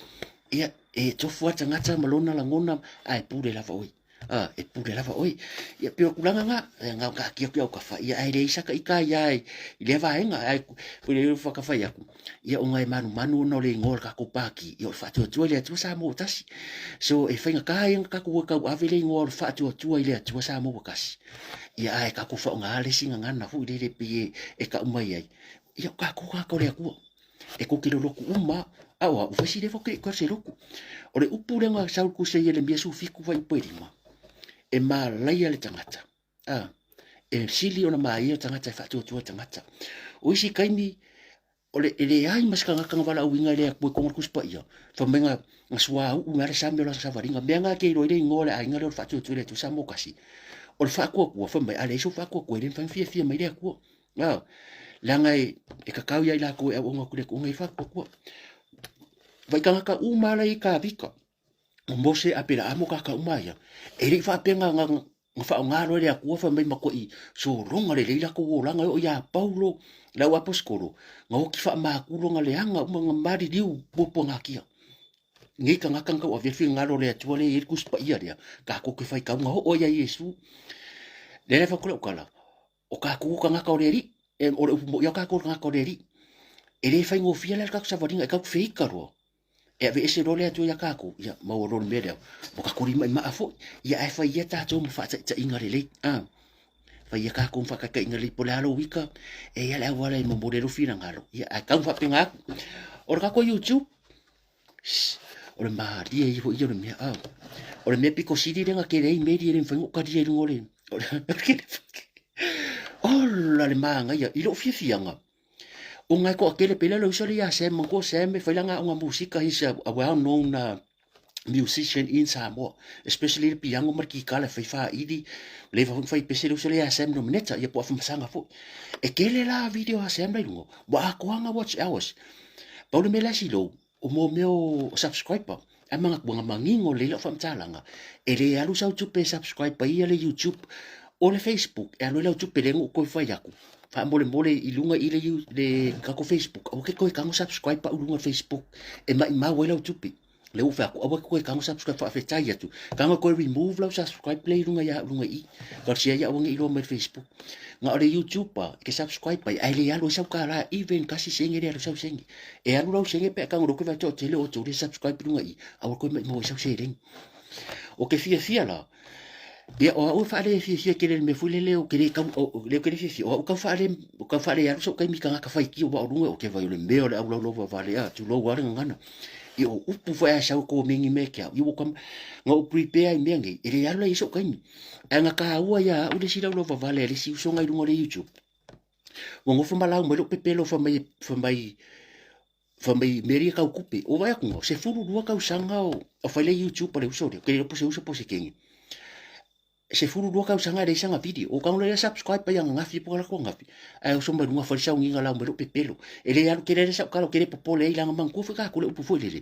Speaker 1: ia e tofu lava le tagata ma lona lagona ae pule lava oe. A, e pule lava oe. Ia pei o tulaga na, e na ona taatia atu i au tafa, ia ae leai sa ita ia i lea vaega, ae pei o le whakawhai atu, ia ona e manumanu ona o le ingoa o le tatou pāti, ia o le Faatuatua i le Atua Samoa ua tasi. So e faigata ia ona tatou o e tauave le ingoa o le Faatuatua i le Atua Samoa ua tasi. Ia ae tatou faaaoga le isi gagana foi lele pei e tau mai ai, ia o tatou tagata o le Atua. E kou te lolotu uma a, a o au, ua fai si leva ou te le i toe se lotu. O le upu lea na sau i le tusi a Ieremia 17 fuaiupu e 5, e malaia le tagata, a, e sili ona maia le tagata e faatuatua le tagata. O isi taimi, o le, e leai ma se tagata na valaauina e le Atua i totonu o le Tusi Paia, fai mai na, na suauu mai lava le sami o lana savaliga. Mea na e te iloa ai le igoa o le aiga lea o le Faatuatua i le Atua Samoa Tasi. O le faatuatua, fai mai, a leai sou faatuatua, e le mafai ona fiafia mai le Atua. A, leaga e, e kakau ia i latou e auauna atu i le Atua, ona e faatuatua. Vai tagata uma la i Kavika, o Mose, Aperaamo, tagata uma ia, e le i faapea na, na, na faaaoga loa e le Atua fai mai matuai sologa lelei latou olaga e oo ia Paulo, le au aposetolo, na oti faamatulo na leaga uma na maliliu puapuagatia. Nei tagata na tauavea le finagalo o le Atua lea e i ai le Tusi Paia lea, tatou te faitau na oo ai ia Iesu. Lea la e fai atu lau tala, o tatou o tagata o le Alii, e, o le upu moi o tatou o tagata o le Alii. E le faigofie la le tatou savaliga, e tatou feita loa. E aveese loa le Atua ia tatou, ia maua loa le mea lea, ua tatou limaimaa foi. Ia ae fai ia tatou ma faataitaiga lelei. A, fai ia tatou ma faataitaiga lelei, po o le a lou ika, e i ai le auala e momoli ai lou finagalo. Ia ae tau faapena atu. O le tatou YouTube, o le malie ia foi ia o le mea, a. O le mea pito sili lea na tele ai meli e le mafai ona ou talia i luga o le, Ola le manaia i lou fiafiaga, ona e toatele pei la le uso lea ia Sam, manatua Sam e fai lana aoga musika, he's a well known musician in Samoa, especially le piano ma le kitala e fai faili, ua leva foi ona fai pese le uso lea ia Sam Nomeneta, ia po o Afamasaga foi. E tele la video a Sam la i luga, ua atoa ana watch hours. Pau le mea la e silou, o mo mea o subscriber, ae manatua na manino lelei lau faamatalaga, e le alu sau tupe e subscribe ai ia le YouTube o le Facebook, e alu ai lau tupe lea na ou toe fai atu, faamolemole i luga i le, le tatou Facebook, aua ke toe tago subscribe pau i luga o le Facebook, e maimau ai lau tupe. Le ua fai atu, aua ke koe kago subscribe faafetai atu. Kago koe remove lau subscribe play lunga ia lunga i. Ka sia ia aua nge iloa mai Facebook. Nga o le YouTube pa, ke subscribe pai, ai le alu sau ka la even kasi senge le alu sau senge. E alu lau senge pe kago loke vai to tele o to le subscribe lunga i. Aua koe mai mo sau seleng. O ke fia fia la, Ia, o au e faale fiafia tele i le mea foi lele o ke le kau, o, lea ke le fiafia, o au kau faale, o kau faale alu sau kaimi kangaka fai ki o wa o lunga o ke vai o le mea o le au lau lau vale a, tu lou ale ngana. I o upu foi a sau ko mengi me kia, i o kam, nga o prepare i mea nei, e le alu la i sau kaimi. Ai nga ka ua ia au le si lau lau vale le si usonga i lunga o le YouTube. Ua ngofo malau mai lo pepelo fa mai, fa mai, Fai mai mea ia kau kupe. O vai aku ngau, 12 tausaga o, o fai le YouTube a le uso lea. Ke po se uso po se kenge. 12 tausaga e leai sanga video. O kau le subscribe pai anga ngafi po kala ko ngafi. Ai uso mai lunga fai sau nginga lau mai lo pepelo. E le alu kele le sau kala kele popole ai langa mang ku ka ku le upu foi lele.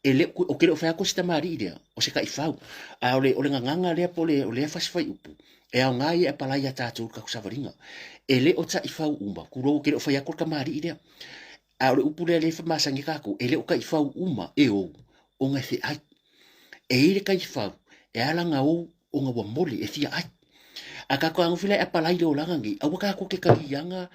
Speaker 1: E le o kele o fai ako se tamari lea. O se kai fau. A o le o le nganganga lea po le o le fasi fai upu. E ao ngā ia e palai a tātou ka kusavaringa. E le o tai fau uma. Kulou kele o fai ako le kamari lea. A o le upu lea lea e masani kākou, e le o kaifau uma e ou, ona e feai. E i le kaifau, e ala nga ou ona ua mole e fia ai. A kākou agofi la e apalai le olaga nei, aua kākou ke kaliaga,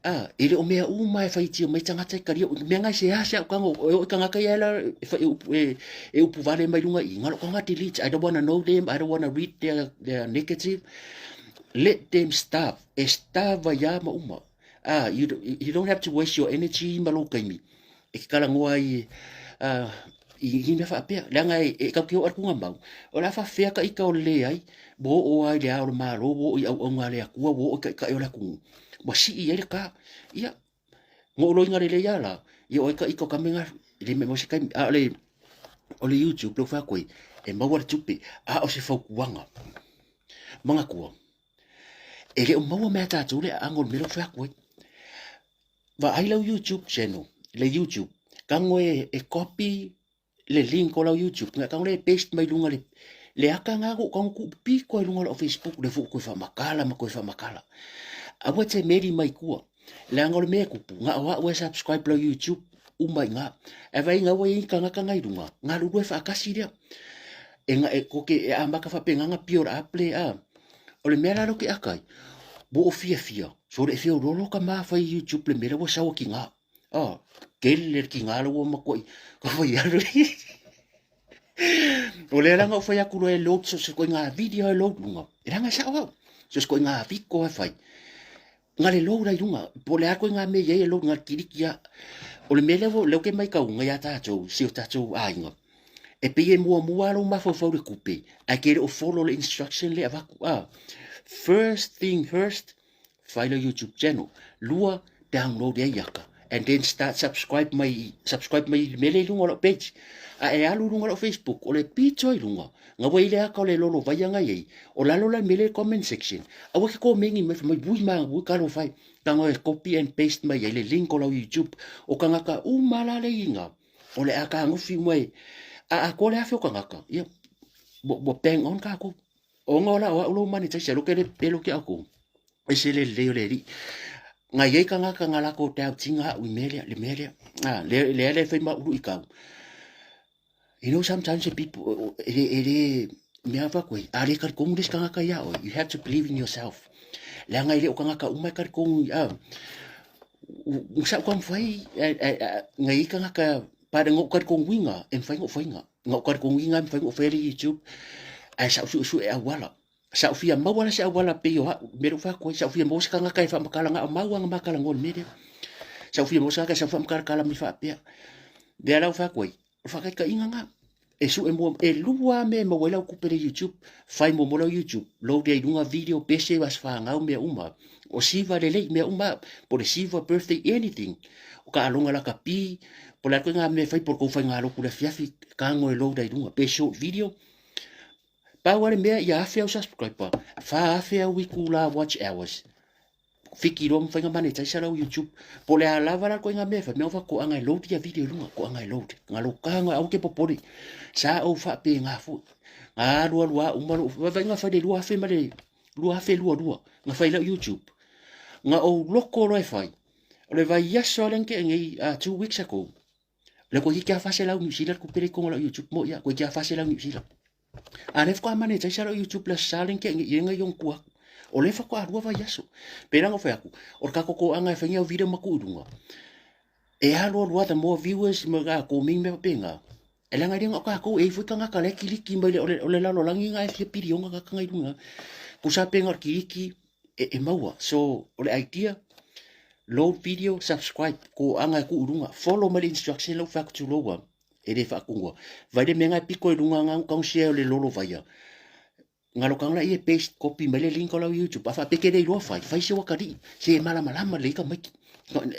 Speaker 1: a, e le o mea uma e whaitia mai tangata e kalia, mea ngai se ase au kango, e o i kangaka ia ela e, e, e, e upu vale mai lunga i, ngalo kanga delete, I don't wanna know them, I don't wanna read their, their negative. Let them starve, e starve ia ma uma. Ah, you, you don't have to waste your energy ma lou kaimi. E ke kala ngoa i, uh, i, i mea whaapea. Leanga e, e kau ki o arkunga mau. O la whawhea ka ika o le ai, bo o ai le ao le malo, bo i au au ngā le akua, bo o i ka ika e o la kungu. Wa si i ai le ka, ia, ngo lo inga le le ia la, ia o ai ka ika o kamenga, le me mo se kaimi, a le, o le YouTube, lo wha koe, e maua le tupe, a o se whaukuanga. Manga kua, E le o maua mea tātou le aanga o le mea whai aku ai. Vaai lau YouTube channel, le YouTube, kango e, e copy le link o lau YouTube, nga kango le paste mai lunga le, le aka ngā ko kango ku piko ai lunga lau Facebook, le fu koe whamakala ma koe whamakala. Aua te meri mai kua, le anga o le mea kupu, ngā o au e subscribe lau YouTube, uma i ngā. E vai ngā wai i kangaka ngai lunga, ngā lulu e whaakasi rea. E nga e koke e amaka whapenganga pio ra aple a. O le mea lalo ke akai, bo o fiafia, so le fia rolo ka ma whai YouTube le mea ua sawa ki ngā. Oh, kele ki ngā lawa makoi, ka whai alu. O le ranga o whai aku roe load so se koi ngā video e load lunga. E ranga sa au. So se koi ngā viko e whai. Ngā le load ai lunga. Po le ako i ngā mea e load ngā kiriki a. O le mea leo, leo ke mai kau ngai a tātou, si o tātou āinga. E pei e muamua lou mafaufau le kupe, ae ke le o follow le instruction le avaku a. First thing first, fai le YouTube channel. Lua, download e iaka. And then start subscribe mai, subscribe mai le mele i lunga o lau page. A e alu lunga lau Facebook, o le pito i lunga. Nga wai le aka o le lolo vai anga iei. O lalo la mele comment section. Aua ke komengi mai mai bui ma bui kalo fai. Tanga e copy and paste mai ai le link o lau YouTube. O kangaka uma la le inga. O le aka ngufi mai. A a ko le afe o kangaka. Ia, bo bang on ka ko. O nga ola o au lou mani taisa lo ke le pelo ke aku. E se le le o le ri. Nga iei kangaka nga lako te au tinga au i melea, le melea. Ah, le le le fai ma ulu i kau. You know, sometimes the people, e le, e le, mea fa koe, a le karikongu le kangaka ia oe. You have to believe in yourself. Le anga i le o kangaka umai karikongu, ah, sa u kamfai, ngai i kangaka, pa ngau karikongu inga, e mwhai ngau whainga. Ngau karikongu inga, e mwhai ngau whai YouTube, ai sa usu usu e awala. Sa ufia maua la se awala pe yo ha, meru wha koe, sa ufia maua se kangaka e wha makala nga, maua nga makala ngol media. Sa ufia maua se kangaka sa wha makala kala mi wha pea. Lea lau wha koe, o whakaikainga ngā. E su e mua, e lua me maua lau kupe le YouTube, whai mo mo lau YouTube, load ai lunga video, pese was whangau mea uma, o siva le lei mea uma, po le siva birthday anything, o ka alonga la ka pi, po le koe ngā mea whai po kou whai ngā loku le fiafi, ka ngoe load ai lunga, pe short video, pau ale mea ia afe au subscriber, wha afe au iku la watch hours, Fiki roa mawhai nga monetize lau YouTube. Po le a lava la koe nga mea whai, mea ofa ko anga e load ia video lunga, ko anga e load. Nga lo ka nga au ke popori. Sa au wha pe nga fu. Nga lua lua uma lo, wai nga whai le lua afe ma le, lua afe lua lua. Nga whai lau YouTube. Nga o loko lo e whai. O le vai aso ale nke ngei, 2 weeks ago. Le koe ki kia 400 New Zealand ku pere konga lau YouTube mo ia koe kia 400 New Zealand. A le faatoa monetize lau YouTube le sa le nke nge yenga yong kua. O le faatoa lua vaiaso. Pera ngo fai aku. O le kako ko anga e whainga video maku i runga. E alu alu the more viewers ma ga ko ming me papenga. E langa lenga o kākou e ifo tanga ka le kiliki mai le o le, o le lalolangi nga e fia piri onga ka kanga i runga. Kusa penga o le kiliki e, e maua. So, o le idea, load video, subscribe, ko anga e ku urunga. Follow mai le instruction lau whakutu loa. E le whaakungua. Vai le menga e piko i runga nga kau share o le lolo vaia. Ngalo kanga la ie paste copy mai le link o lau YouTube. A whaapeke le iloa whai. Whai se wakari. Se e malama lama le ika maiki.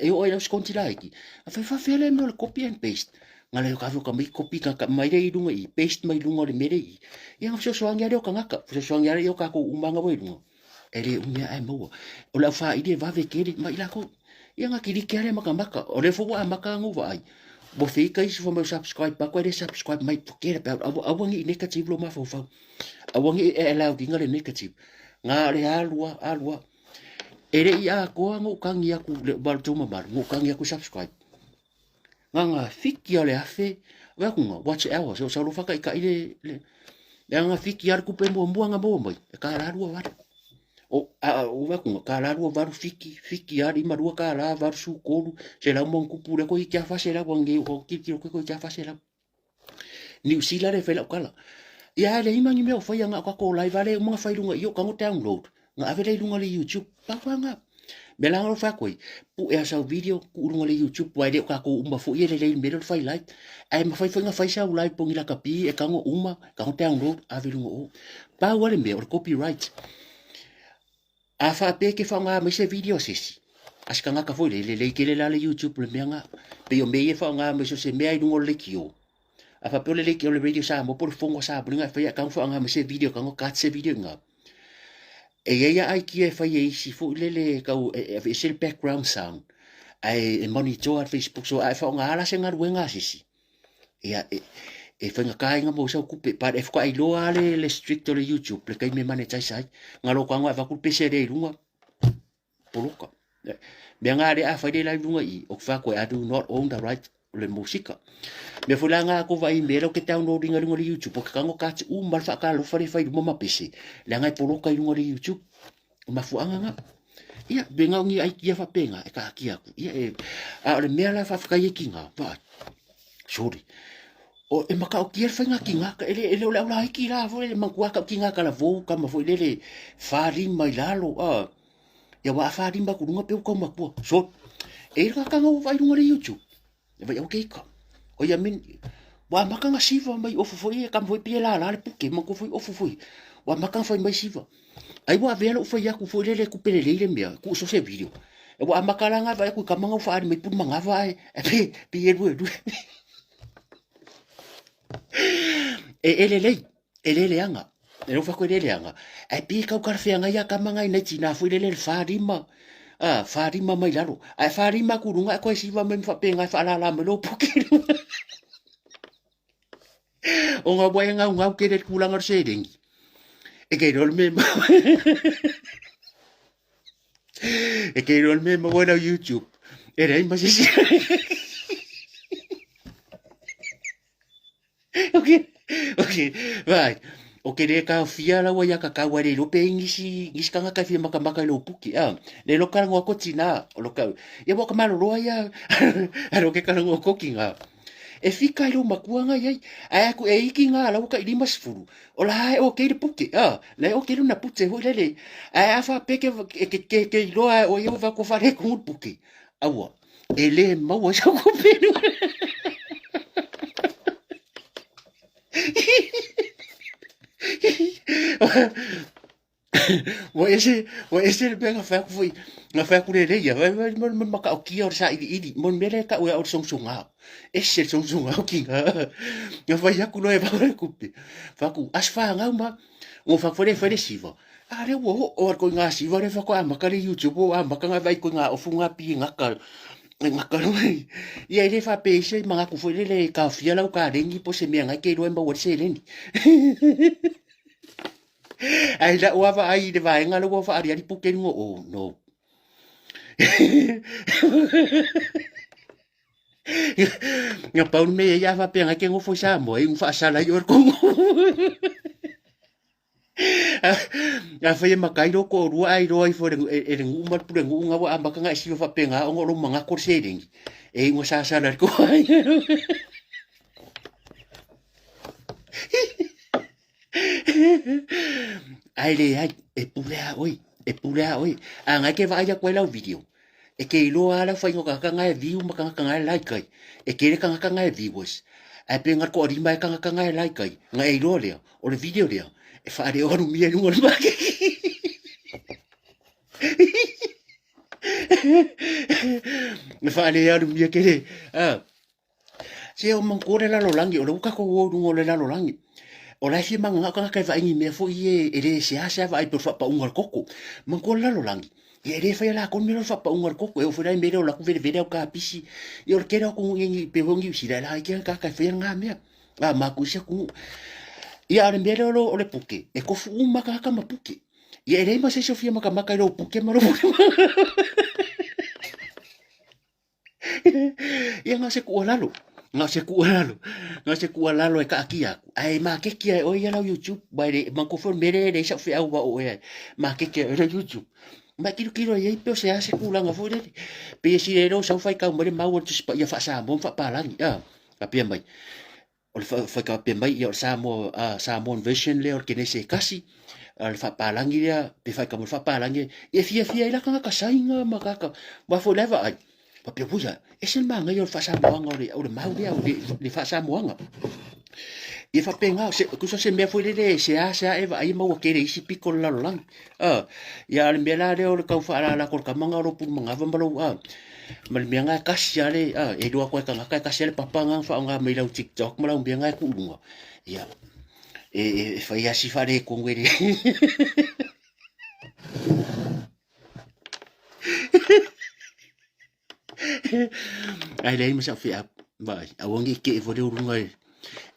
Speaker 1: E o e lau skonti la iki. A whai whawhea le mea o le copy and paste. Ngalo yo kawe ka mai copy ka, ka mai le i runga i. Paste mai runga o le mere i. Ia nga whisosoangi ale o kangaka. Whisosoangi ale o kako umanga wa i runga. E le umea ae maua. O le au whaili e wawe kere mai lako. Ia nga kiriki ale makamaka. O le fo wa maka ngu wa ai. Bo fika isi fo mau subscribe pa ko le subscribe mai forget about awa awa ngi negative lo mafaufau. Awa ngi e allow dinga le negative. Nga le alua alua. E le i a koa ngu kangi aku le balu tuma malu ngu kangi aku subscribe. Nga nga fiki a le afe wa ku nga watch hours o sa lo whaka i ka i le le le nga fiki a le kupe mua mua nga maua mai e ka la rua wale. O a o wa ku nga ka la rua valu fiki fiki a lima rua ka la valu su kolu se lau mo kupu le ko i kia fa se lau nge o ki ki ko i kia fa se lau. New Zealand e whai lau kala. Ia le ima ngi mea o whai anga o kako live ale uma whai lunga i o kango download. Nga ave le lunga le YouTube. Pa nga. Me la ngalo whai koi. Pu e asau video ku lunga le YouTube. Wai le o kako uma fo i le le mele whai live. Ai ma whai whai nga whai sau live pongi la kapi e kango uma kango download ave lunga o. Pa wale mea o le copyright. A faapea ke whaonga mai se video se isi. A se kangaka foi le le kele la le YouTube le mea nga. Pe o mea ia whaonga mai so se mea i lunga o le leikio. A faapea o le leikio o le radio Samoa po le fongo Samoa nga e whaia kanga whaonga mai se video kanga kat se video nga. E ia ia ai kia e whai e isi foi le le kau e, e, e se le background sound. Ai e monitor al Facebook so ai whaonga ala se ngaruenga sisi. Ia, e, e whainga kāinga mo sau kupe, pa e whaka iloa le, le strict o le YouTube, le kai me monetize ai. Ngā loko angoa e whakuru pese re i runga, poloka. Mea ngā re a whai le lai runga i, o whako I do not own the right o le musika. Mea fo la ngā ko vai me lau ke download inga runga le YouTube, o ke kango kāti u mal whaka lofa le whai ruma ma pese. Le ngai poloka i runga le YouTube. O mafuaga nga. Ia, be ngau ngi ai kia whapenga, e ka ki aku. Ia, e, a o le mea la whawhakai e ki ngā, pa, sorry. O, e maka o kia whainga ki ngā, ka, ele, ele o le aula hiki la, fo, ele mangua ka ki ngā kala vou, ka ma fo, ele, whārima i lalo, a, ia wa whārima ku runga peu kau makua. So, e ka kanga o whai runga le YouTube. E vai au keika. O ia min, wa makanga siva mai ofu foi e kam foi pie la la le puke ma ko foi ofu foi. Wa makanga foi mai siva. Ai wa vea lo foi aku foi lele ku pele leile mea ku so se video. E wa makalanga vai ku kamanga fa ari mai pun manga vai e pe pe e rue rue. E ele lei E lele anga. E lofa koe lele anga. E pi kau karawhea ngai a kamanga i nei tina fui lele le whārima. Ah, whārima mai lalo. Ai whārima ku runga e koe siwa mai mwhapenga e whaalala mai lo puke runga. O ngā wai ngau ngau kere kūlanga o serengi. E kei rol me mau. E kei rol me mau lau YouTube. E rei masisi. Okay, okay, right. O ke re ka fia la wa ya ka ka wa le lo pe ngisi ngisi kanga ka fia maka maka lo puki a. Le lo ka ngo ko tina o lo ka. Ya bo ka malo lo ya. A lo ke ka ngo ko kinga. E fika i lo makua nga iai. A ku e iki nga la ka i lima sifuru. O la e o ke le puke a. Le o ke luna pute ho le le. A a fa peke ke ke ke lo a o yo va ko fa le ku puke. Aua. E le maua sau kupe Ua ese, ua ese le mea na whai aku foi, na whai aku le leia, vai vai mo mo maka o kia o le sa ili ili, mo mea le ka ua o le songsonga. Ese le songsonga o kinga. Na whai aku loe vau le kupe. Whaku, as whangau ma, ngo whaku whare whare siva. A re ua ho, o ar koi ngā siva re whako a maka le YouTube, o a maka ngā vai koi ngā ofu ngā pi ngaka, ngaka roe. Ia i re wha pe ese, ma ngā kufu le le ka fia lau ka rengi po se mea ngai ke roe maua le se reni. Ai la ua va ai le vaenga le ua wha ari ari puke runga, oh no. Na pau le mea ia faapea ngai ke nofo i Samoa e faasala ai oe le kongo. Afai e makai lou toalua ae iloa ifo e le nuu ma le pulenuu na ua amata ona e siva faapena ona o lou manatu o le seleni, e iu ina sasala i le tou aiga. Ae leai, e pule lava oe, e pule lava oe. A na e te vaai atu ai lau video, e te iloa lava le aofaiga o tagata na e view ma tagata na e like ai. E tele tagata na e viewers, ae pe na o le toalima ea tagata na e like ai, ona e iloa lea, o le video lea, e faaleoalumia i luga o le maketi. E faalealumia tele. Ah. Se o manatua le lalolagi, o lea ua tatou o i luga o le lalolagi. O la e fia mananao tagata e vaai ni mea foi ia e le seasea vaai pei o le faapauga o le koko. Manatua le lalolagi, ia e le faia latou le mea lea o le faapauga o le koko. E oo foi la i mea lea o alu atu velevele au kapisi. Ia o le tele o atunuu nei pei foi o Niu Sila, e laiti lava tagata e faia lena mea. A ma atu i isi atunuu. Ia a o le mea lea o le puke, e tofu uma lava tagata ma puke. Ia e leai ma se isi o fia matamata i lou puke ma lou Ia na o se tuualalo, na o se tuualalo, na o se tuualalo e taatia atu, ae maketi lava e oe ia lau YouTube, aua e le, manatua foi o le mea lea e leai sau feau aua o oe e maketi lava e oe lau YouTube. Ma e tilotilo i ai pe o se a se tulaga foi lele. Pei e silele o sau faitau mai le mau a le Tusi Paia faa-Samoa ma faa-Palagi, a, faapea mai, o le faapea mai ia o le Samoa, Samoan version lea o le Kenese e tasi, o le faapalagi lea, pe faitau mai le faapalagi, e fiafia ai la tagata Saina ma tagata, aua foi o la e vaai, faapea, ui a, ese le manaia o le faasamoaga o le mau lea, o le faasamoaga. Ia faapena, tusa se mea foi lele e seasea e vaai e maua tele i isi pito o le lalolagi. Ia a o le mea la lea o le tau faalala atu o le tama lena o lou pulumanava ma lou, ma le mea lena e tasi lava le, e iloa atu lava e tagata e tasi lava le papa lena na faaaoga mai lau TikTok ma lau mea lena e tuu i luga. Ia, e fai lava si faaletonu e le Ae leai ma sau feau, vaai, aua ne i te i foi le uluga e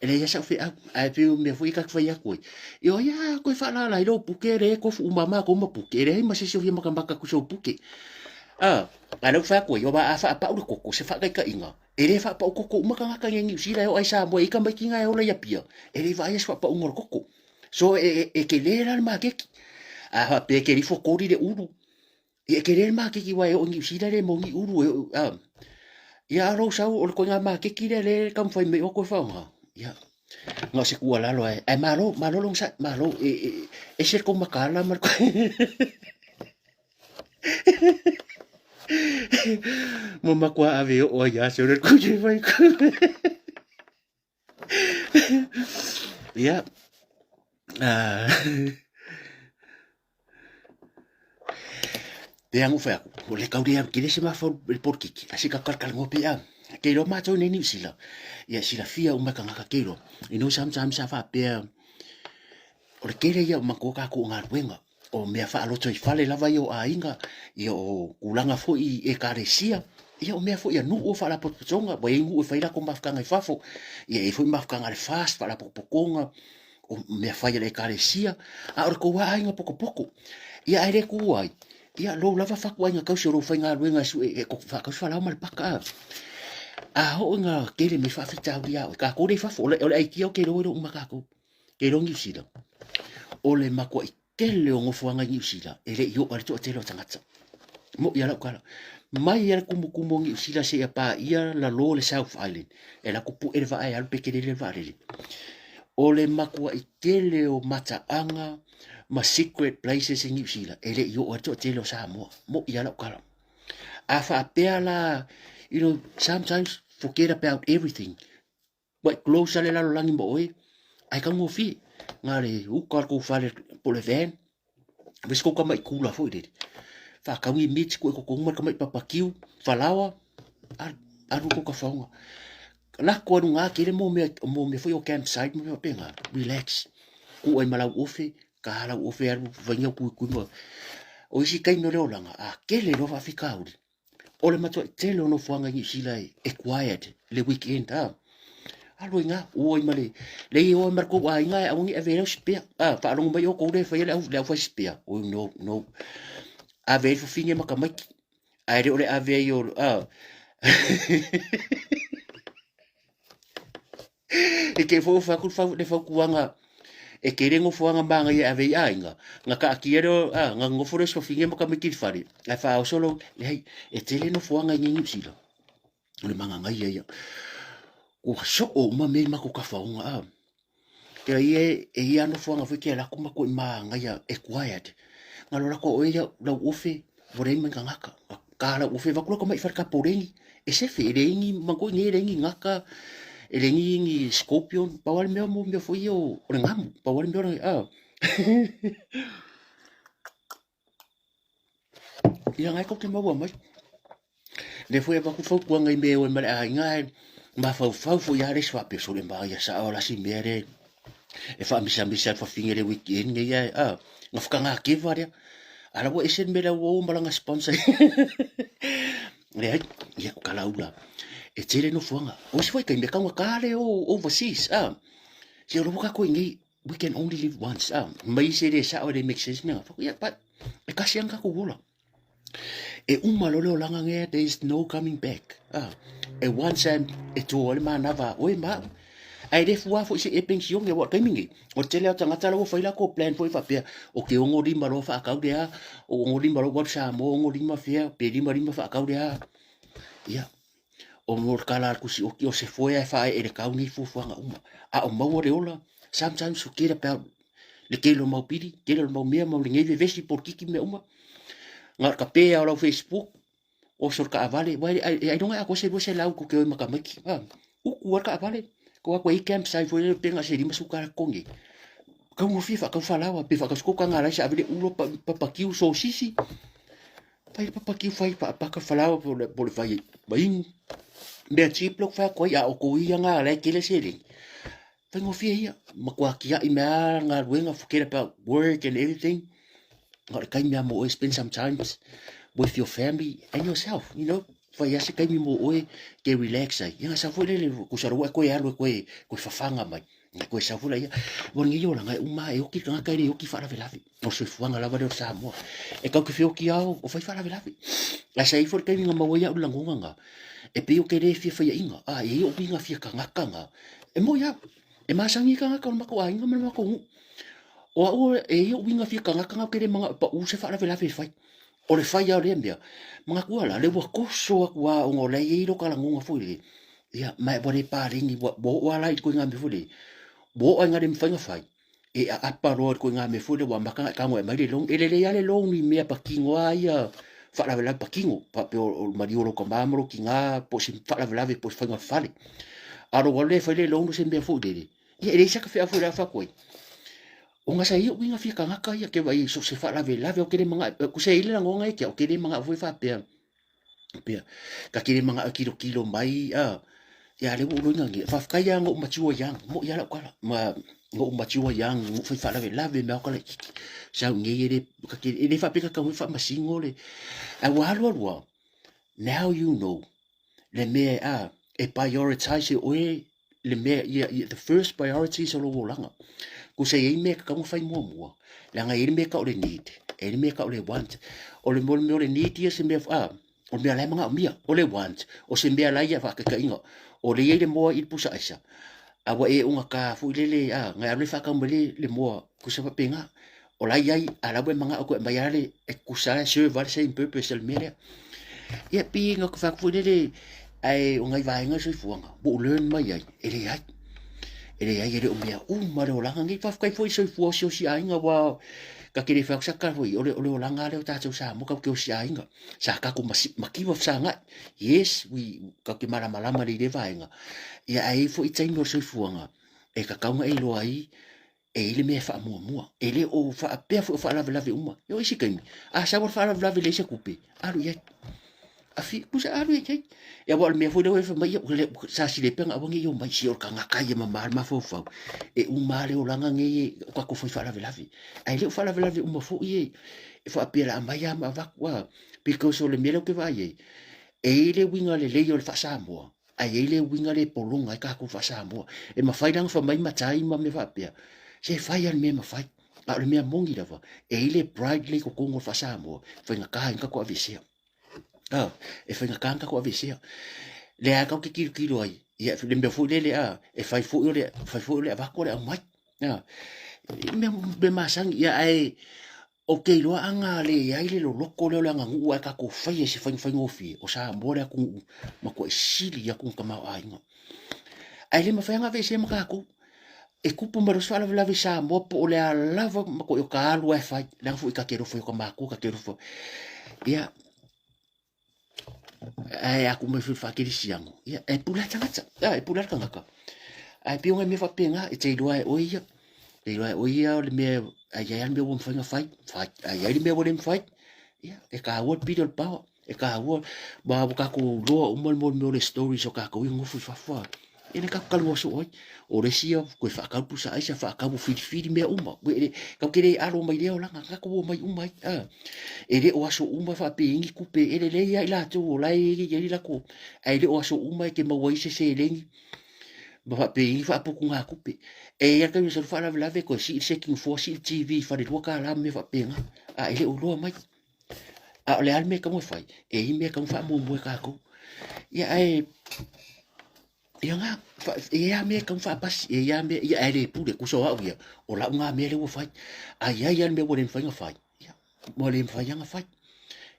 Speaker 1: E leai lava sau feau, ae pei o mea foi ia ta te fai atu ai. Ia o ia koe faalala ai lou puke lea e tofu uma matou ma puke, e leai ma se isi o fia matamata atu i sou puke. A, a lea ua fai atu ai, aua a faapau le koko, se faataitaiga, e le faapau koko uma tagata i Niu Sila e oo ai i Samoa, e i ai tamaiti na e ola i Apia, e le i vaaia se faapauga o le koko. So e, e, e tele la le maketi. A faapea e te alu ifo koli le ulu, Ia e tele le maketi aua e oo i Niu Sila le mau ni ulu e oo a ia a lou sau o le ituaiga maketi lea lea e taumafai mai oe toe faaaoga. Ia na o se tuualalo ae ae malo malo le onosai malo e e ese le tou mataala ma le Ua matua ave oo ai ia se o le Ia Pei lava ona ou fai atu, o le tau le alu tele se mafaufau i le polokiki, ae se i tatou talatalanoa pea. Ke iloa matou nei Niu Sila, ia e silafia uma e tagata ke iloa. You know sometimes sa faapea, o le tele ia o matou tatou galuega, o mea faaloto i fale lava ia o aiga, ia o tulaga foi i ekalesia, ia o mea foi a nuu o faalapotopotoga, ua i ai nuu e fai latou mafutaga i fafo, ia e i ai foi mafutaga a le FAST, faalapotopotoga, o mea fai a le ekalesia, a o le tou lava aiga potopoto. Ia ae le tuua ai, ia lou lava fatuaiga tausi o lou faigaluega e sue e faatausi falaoa ma le paka. A, a oo ina tele mai faafitauli ia oe, tatou lea i fafo, o le aikia ou te iloa ua iloa uma e tatou. Ke iloa Niu Sila, o le matuai tele o nofoaga i Niu Sila e le i oo ai le toatele o tagata. Moʻi lava lau tala. Mai lava le tumutumu o Niu Sila seia paia lalo le South Island, e alu atu pue le vaa e alu pe tele le vaalele. O le matuai tele o mataaga ma secret places i Niu Sila e le i oo ai le toatele o Samoa. Moʻi lava lau tala. A faapea la, you know, sometimes forget about everything. Ua e close lava le lalolagi ma oe, ae taugofie. Na le uka o le tou fale po o le van, aemaise tou tamai kula foi lele, faatau ni meat tuu i totonu ma le tamai papakiu, falaoa, alu, alu tou tafaoga. Lako ai luga tele mo mea, mo mea foi o campsite ma mea faapena, relax. Tuu ai ma lau ofe, ta lau ofe alu fai au kuikui ma... O isi taimi o le olaga, a tele loa faafitauli, O le matuai tele o nofoaga i Niu Sila e quiet le weekend a. Alu ai na, o ai ma le, le i o ai ma le kou aiga e aua ne i ave ai lau spare. A, faalogo mai outou lea e faia le au, le aufai spare. Oi no, no. Ave ai le fafine ma tamaiti. Ae le o le ave ai o, a. E te foi fa ku fa le fautuaga e tele nofoaga magaia e ave i aiga, na taatia lea a, na nonofo lea o si fafine ma tamaiti i le fale, ae faaoso lou, leai, e tele nofoaga i inei i Niu Sila. O le magagaia ia. Ua soo uma mea i matou tafaoga a. Kea ia e ia nofoaga foi ke alu atu matou i magaia e quiet. Na alu atu oe ia lau ofe ua leai ma ni tagata. Ka lau ofe avatu lau tamai fale tapoleni e sefe e leai ni manatua i inei e leai ni gata e leai ni ni scorpion pau lava le mea mo mea foi ia o le gamu pau lava le mea o le a. Ia na e tou te maua mai. Lea foi e avatu fautuaga i mea e o ai ma le aiga ae mafaufau foi lava le isi faapea sole maia sao la si mea lea e faamisamisa ai le fafine i le weekend nei ae a na whakangākeva lea. A la ua ese le mea lea ua o ma lana sponsor. Leai, ia o kalaula. E tele nofoaga. O isi foi taimi e taugata le o overseas. A, se o la ua tatou i inei we can only live once. A, mai se le sao e le make sense mea. Ia, but e kasi ana tatou ola. E uma loa le olaga nei, there is no coming back. Ah, e once and e tō ai le manava a oe ma au. Ae le fua foi se e pensione aua o le taimi nei, o le tele o tagata la ua fai latou plan foi faapea, o ke 65 loa faatau lea, o 65 loa ua alu Samoa, 65 fea, pe 55 faatau lea. Ia, o mo le kala a le tusi oki o se foe ae faaee i le tau nei fuafuaga uma. A o maua le ola, sometimes forget about le tele o mau pili, tele o mau mea, mau lenei vevesi, polokiki mea uma. Na o le kape lava o lau Facebook, oso le taavale, uae e ailoga e atoa se 200 tou te o ai ma tamaiti. A, utu lava le taavale, tou o atu e i ai campsite foi lele pe na o se 50 tala totogi ai. Taugofie faatau falaoa pe faatau se koko taga alaisa ave le ulo papakiu sosisi. Fai le papakiu fai paapaka falaoa po o le fai ma inu. Mea cheap lea ou te fai atu ai, a o tou ia na la e tele seleni. Faigofie ia, matua tiai mai lava galuega, forget about work and everything. Na o le taimi lava mo oe, spend some time with your family and yourself, you know. Fai lava se taimi mo oe ke relax ai. Ia sau foi lele, tusa loa ua e toe alu e toe, toe fafaga mai. E toe sau foi laia. Ua lenei olaga e uma e oti le tagata e le oti faalavelave. O le soifuaga lava lea o le Samoa. E tatou te feoti lava o fai faalavelave. Ae sa i ai foi le taimi na maua ai au le lagona na, e pei ou te le fia faiaina. A, e i ai ou uiga fia tagata na. E moi lava, e masani ai tagata o le matou aiga ma le matou nuu. O au e i ai ou uiga fia tagata na ou te le manao e pau se faalavelave e fai. O le fai lava o lea mea, manatua la, lea ua toso atu lava ona o la e i ai lota lagona foi lele, ia, ma ua le paleni, ua oo lava la i le ituaiga mea foi lele, ua oo lava ina le mafai ona fai, e aapa loa i le ituaiga mea foi lea ua amata ona e tago e aumai le loan. E lelei lava le loan i mea patino lava ia, faalavelave patino, faapea o le maliu o lou tama ma lou tina, po o se faalavelave po o se faiga fale. A o lou alu lea e fai le loan o se mea foi lele, ia e leai se feau foi o le a fai atu ai. Ona sa i ai uiga fia tagata ia ke vaai so se faalavelave ou te le manao, kusa e i ai le lagona ia te au, ou te le manao foi faapea, pea, ta te le manao e tilotilo mai, a, ia lea ua ou iloaina nei, faafetai lava na ou mature young, moʻi lava lau tala, ma na ou mature young, na ou fai faalavelave mea tala itiiti, sau nei e le, ta te, e le faapea ta te tatau e faamasino le, ae ua alu alu lava, now you know le mea a, e prioritize e oe le mea, ia, ia, the first priorities o lou olaga. Kusa e i ai mea e tatau ona fai muamua, leaga e i ai le mea e tau o le need, e i ai le mea e tau o le want. O le mea o le need ia se mea, a, o le mea la e manaomia. O le want, o se mea la ia faataitaiga, o lea e i ai le moa i le pusa aisa, a ua e ogata foi lele, a, na e alu e faatau mai le, le moa, tusa faapena. O la e i ai, a o la ua e manao e toe aumai lava le, e tutusa lava, e serve lava le same purpose o le mea lea. Ia pei na ou fai atu foi lele, ae o nai vaega o le soifuaga ua ou learn mai ai, e leai. E leai, e le o mea uma le olaga nei. Faafetai foi i soifua osiosi aiga, aua ta te le fai atu sa tala foi, o le, o le olaga lava lea o tatou Samoa, tatou te osi aiga. Sa tatou mativa fesagai. Yes, we, tatou te malamalama lelei i lea vaega. Ia ae i ai foi taimi o le soifuaga e tatau ona e iloa ai e i ai le mea e faamuamua. E le o faapea foi o faalavelave uma. E o isi taimi, a sau le faalavelave leai se tupe, alu i ai. A fi, pusa alu i ai. Ia aua o le mea foi lea ua fai mai, ia, sa sile pea aua ne i omai, se o le tagata ia mama le mafaufau. E uma lava le olaga nei e o tatou fai faalavelave. Ae le o faalavelave uma foi e, e faapea o le a aumai lava ma avatu a. Because o le mea lea ou te vaai ai, e i ai le uiga lelei o le faa-Samoa, Ae i ai le uiga le pologa ai tatou faa-Samoa. E mafai la ona fai mai matai ma mea faapea, se fai lava le mea e mafai. A o le mea moni lava, e i ai le pride lea i totonu o le faa-Samoa, e faigata ai ona tatou aveesea. A, e faigata ona tatou aveesea. Lea lava tatou te tilotilo ai, ia le mea foi lele a, e fai foi o le, fai foi o le avatu o le aumai. A, mea, mea masani, ia ae ou te iloa ana leai le loloto lea o le aganuu ae tatou faia i se faiga faigofie, o Samoa le atunuu matuai sili atu ona tamaoaiga. Ae le mafai ona aveesea ma tatou. E tupu mai loa se faalavelave i Samoa po o le a lava, matuai o ta alu lava e fai, leaga foi ta te alofa i o ta matua, ta te alofa. Ia, ae a tuu mai foi i le faakerisiano, ia, e pule lava le tagata, a, e pule lava le tagata. Ae pei o nai mea faapena, e te iloa e oe ia, e iloa e oe ia o le mea, a i ai lava le mea ua mafai ona fai, fai, a i ai le mea ua le mafai, ia, e taua le pili o le power, e taua, ma ua tatou iloa uma le mea o le stories o tatou ia nonofo i fafo a, e le tatou talanoa soo ai. O le isi ia, toe faatau pusa aisa, faatau ua filifili mea uma. Tatou te le alo mai lea olaga, tatou omai uma ai. A. E le o aso uma faapea ni tupe, e lelei lava i latou o la e i ai latou, ae le o aso uma e te maua ai se seleni ma faapea ni faaputugatupe. E i ai le taimi e sau ai le faalavelave toe sii le seki nofoa, sii le TV i falelua tala ma mea faapena, a e le o iloa mai. A o le a le mea e tatau ona fai? E i ai mea e tatau ona faamuamua e tatou. Ia ae Ia na, e i ai lava mea e tatau ona faapasi, e i ai lava mea, ia ae le pule, tusa o au ia, o lau na mea lea ua fai. A i ai lava le mea ua le mafai ona fai, ia, ua le mafai lava ona fai.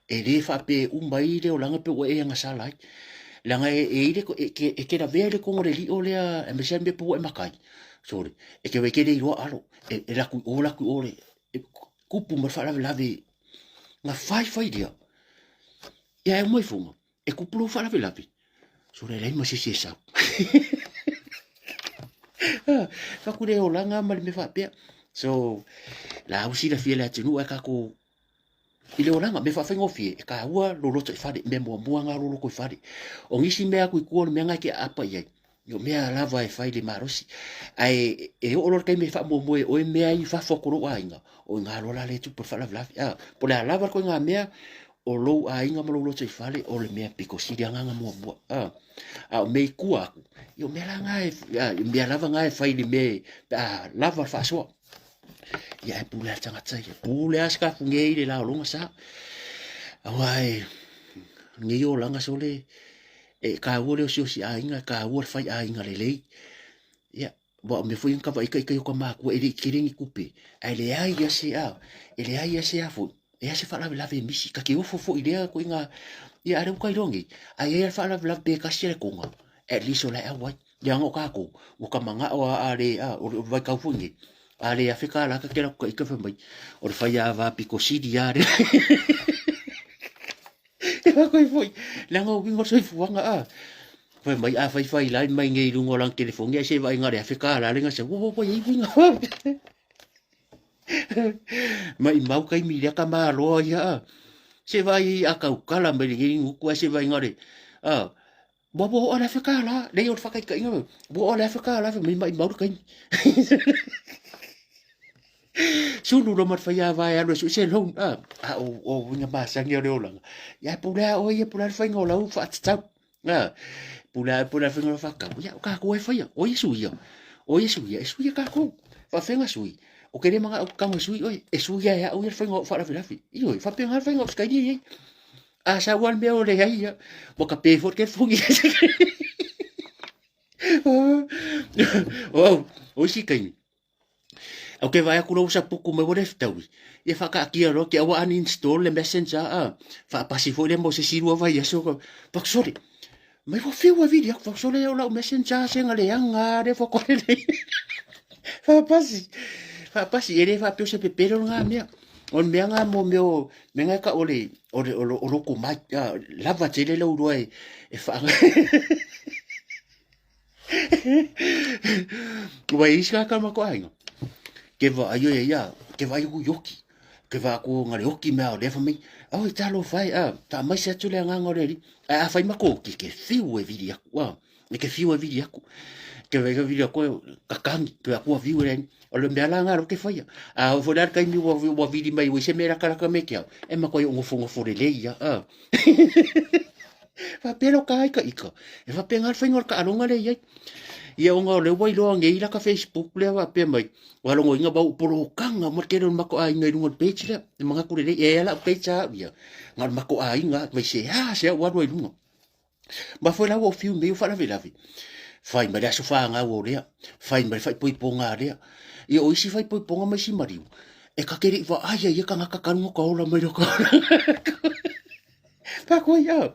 Speaker 1: E le faapea e uma ai le olaga pe ua e agasala ai. Leaga e, e, i le, e, e, e te lavea i le tonu o le lio lea, aemaise lava le mea pe ua e matai. Sorry, e te, e te le iloa alo, e, e laku i o, laku i o, le, e kupu ma le faalavelave, na fai fai lea. Ia e uma ifoga, e kupu lou faalavelave. Sole leai ma se isi e sau. Faku le olaga ma le mea faapea. So, la ua silafia le atunuu ae tatou i le olaga, mea faafaigofie, e taua lou loto i fale, mea muamua lena lou loto i fale. O nisi mea atu i tua o le mea lena e te aapa i ai, o mea lava e fai i le malosi. Ae e oo loa le taimi e faamuamua e oe mea i fafo atu o lou aiga, o i ina loa la lea e tupu ai le faalavelave. A, po o le a lava le ituaiga mea, o lou aiga ma lou lotoifale o le mea pito sili agaga muamua. A, a o mea i tua atu, ia o mea la na e, a, mea lava na e fai i le mea pe a lava le faasoa. Ia ae pule lava le tagata ia, pule lava se kafuge i le la o lona sa. Aua e, lenei olaga sole, e taua le osiosi aiga, e taua le fai aiga lelei. Ia, aua o mea foi ia na tavaai ita i o ta matua e le i tele ni tupe, ae leai lava se a, e leai lava se a foi, e leai se faalavelave e misi, ta te ofo foi i lea ituaiga, ia a o lea ua ta iloa nei, a i ai lava le faalavelave pe tasi le toga, at least o la e auai. Leaga o tatou, ua ta manao lava a le, a, o le vaitau foi lenei, a le $1000 ta te alu atu ta ita fai mai, o le faiava pito sili lava lea. E faatoi foi, leaga o uiga o le soifuaga a. Fai mai, a fai fai lai mai nei i luga o lana telefoni, ae se vaai na o le $1000 le gasa, ua ua i ai uiga. Maimau taimi lea tamaloa ia a. Se vaai a tautala mai lenei gutu ae se vaai na o le, a, ua ua oo le $1000, leai o le faataitaiga, ua oo le $1000 fai mai maimau le taimi. Sulu loa ma le faiava e alu e sue se loan, a, a o, o uiga masani o le olaga. Ia e pule lava oe ia, pule lava le faiga o lau faatatau. A, pule lava, pule lava le faiga o lau faatatau. Ia, o tatou e faia, o ia suia, o ia suia, e suia tatou. Faafefea ona sui? Ou te le manao ou te tago e sui oe, e sui lava e au ia le faiga o au faalavelave. Ioe, faapena le faiga o Ausetalia e i ai. A sau lava le mea o leai ia, ua tape foi le telefoni. O au, o isi taimi, Ou te vaai atu loa ua sapuku mai ua le fetaui, ia faataatia loa te ua uninstall le messenger a, faapasi foi lea mo se isi lua vaiaso. Fai atu, sole, mai ua fiu e vili atu, fai atu, sole o lau messenger sega leaga lava lea faatoa lelei. Faapasi, faapasi, e le faapea o se pepelo lena mea. O le mea lena mo mea o, mea na e tau o le, o le, o lou tomai, lava tele lou iloa e faa... Ua i ai isi tagata o le matou aiga, ke vaai oe ia, ke vaai aku i oki, ke vaai aku na le oki mea o lea fai mai, oi talofa e, faamaise atu le agaga o le Alii. Ae a fai matou oki, ke fiu e vili aku, e ke fiu e vili aku. Ke vaai ke vili aku, kakagi, ke vaai aku ua fiu e leai. O le mea la lena lea ou te faia. A oo foi la le taimi ua, ua vili mai ua i se mea latalata me te au, e matuai ou nofonofo lelei lava. Faapea lea o ta ikaika, e faapena le faiga o le taaloga lea e i ai. Ia ona o lea ua iloa nei la ta Facebook lea faapea mai, ua logoina ma ou polokaga uma le tele o le matou aiga i luga o le page lea. E manatu lelei, e i ai lava lau page a au ia, na o le matou aiga lava, mai se a se a ua alu ai i luga. Ma foi la ua fiu mei o faalavelave. Fai mai le aso fanau o lea, fai mai le faaipoipoga a lea. Ia o isi faaipoipoga ma isi maliu, e ka te le i vaai ai e tagata talu ona ka ola mai loko. Pako ia.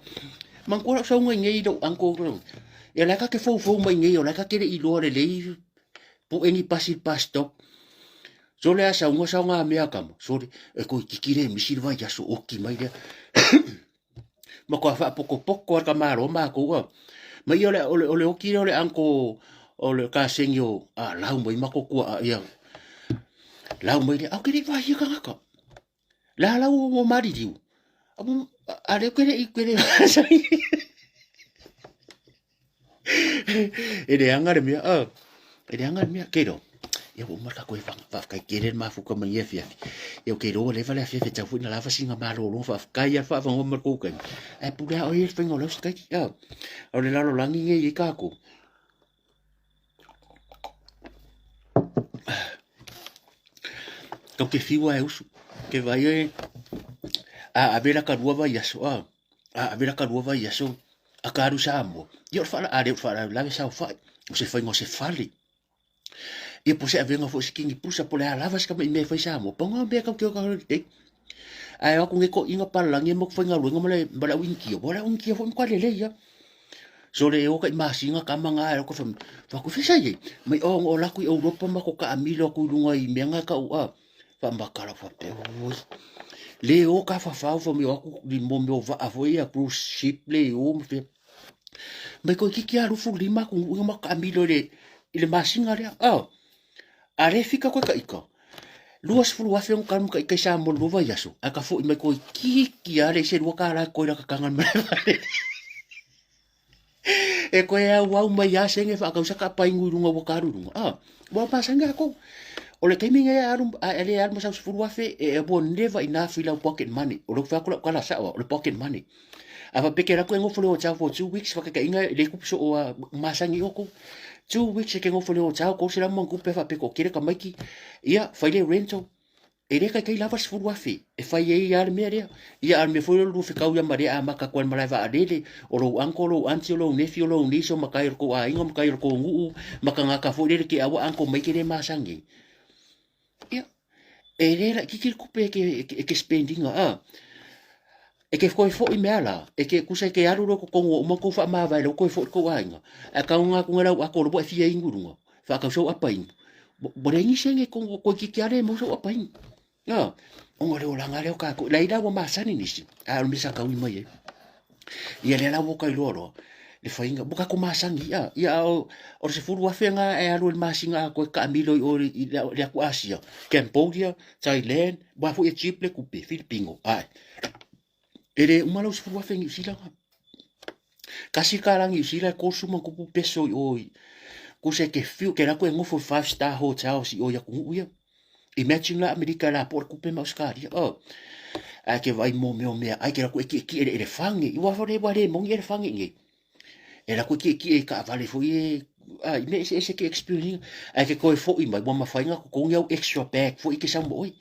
Speaker 1: Manatua lau sauga i nei i lou uncle. Ia la e ka te foufou mai nei, o la e ka te le i iloa lelei pu'e ni pasi i le bus stop. Sole a sauga saoga mea kama. Sole, e toeitiiti le misi le vaiaso oki mai lea. Matua faapotopoko lava le tamaloa matou a. Ma ia o le oti lea o le uncle o le kasegi o a lau mai matou tuaa ia. Lau mai lea, a ou te le i vaai i ia tagata. Le a lau ua maliliu. A lea ou te le i E leaga le mea, oh. E leaga le mea, kei Ia ua uma le tatou evaga, faafetai tele le mafuta mai nei afiafi. Ia ou te iloa ua leva le afiafi e tatau foi ona lava sina malologa, faafetai lava le faavanoa mai le tou taimi. Ae pule lava oe i le faiga o lau sikaiti, oh. O le lalolagi lenei e i ai tatou. Tatou te fiu lava e usu, ke vaai e a ave lata lua vaiaso, ah. A ave lata lua vaiaso a ka alu i Samoa, ia o le faala, a le o le faalavelave saofai, o se faiga o se fale. Ia po o se avega foi o se kinipusa, po o le a lava se tamai mea e fai i Samoa, pau lena o mea tatou te o ta holiday. Ae o atu nei toeaiina palagi ma faigaluega ma le, ma le au Initia, ua o le au Initia foi e matua lelei lava. Sole e o tai masina tama na e o ka fai mai, fai atu, fea sa i ai? Mai oh na ola atu i Europa ma ko taamilo atu i luga i mea na e tau a, faamatala faapea, oi. Le o ka fafao fai mai o atu i mo mea o vaa foi ia cruise ship le o ma fea. Mai toeitiiti lava 25 atunuu ia ma taamilo i le, i le masina lea. Oh. A le fika koe ka ika, 20,000 ona tanu ka ika i Samoa i le lua vaiaso, ae ka foi mai toeitiiti lava leai se $2 e koe i lata taga i le malae vaalele. E koe auau mai lava sene faatausa ka painu i luga ua ka alu i luga. Ah, ua masani lākou. O le taimi lenei a alu, a le alu ma sau 10,000, e ua never enough i lau pocket money. O lou fai atu lau tala sao, o le pocket money. A faapea ke alu atu e nofo i le hotel for 2 weeks, faataitaiga e le tupu soo a masani outou. 2 weeks e te nofo i le hotel, 300 ma ona tupe faapea toatele tamaiti, ia fai le rental. E le taitai lava le 10,000 e fai ai lava le mea lea. Ia a o le mea foi lea o le lua fetau ia ma lea amata atu ai i le malae vaalele, o lou uncle, o lou aunty, o lou nephew, o lou niece, o matai o le tou aiga, o matai o le tou nuu, ma tagata foi lele te aua uncle mai te le masani ai. Ia, e le laitiiti le tupe e te spend ina, a. E te toe foi mea la, e te tusa e te alu loa i totonu ua uma ona tou faamavae la ua toe foi i le tou aiga, ae taoga atu nei lau ato o lea ua e fia inu i luga, faatau sau apa inu, ua leai ni sene i totonu, toeitiiti lava le maua sau apa inu. A, ona o le olaga lea o tatou, leai la ua masani nisi, ae o le mea sa taui mai ai. Ia lea la ua ta iloa loa le faiga, ua tatou masani, a, ia a o le 10,000 lena e alu ai i le masina atoa e taamilo i o i le atu Asia, Cambodia, Thailand, aua foi e cheap le tupe, Filipino, ae. E le uma lau 10,000 Niu Sila na. Tasi tala Niu Sila e 30 ma tupu peso i o i. Tusa e te fiu, ke alu atu e nofo i five star hotels i o i atunuu ia. Imagine la Amerika e lapoa le tupe ma Ausetalia. Oh. Ae ke vaai mo mea o mea ai, ke alu atu e tietie i le elefane. Ua le moni elefane i nei. E alu atu e tietie i taavale foi e a, i mea eseese ke experience ina. Ae ke toe foi mai, ua mafai ona totogi au extra bag foi e te sau ma oe.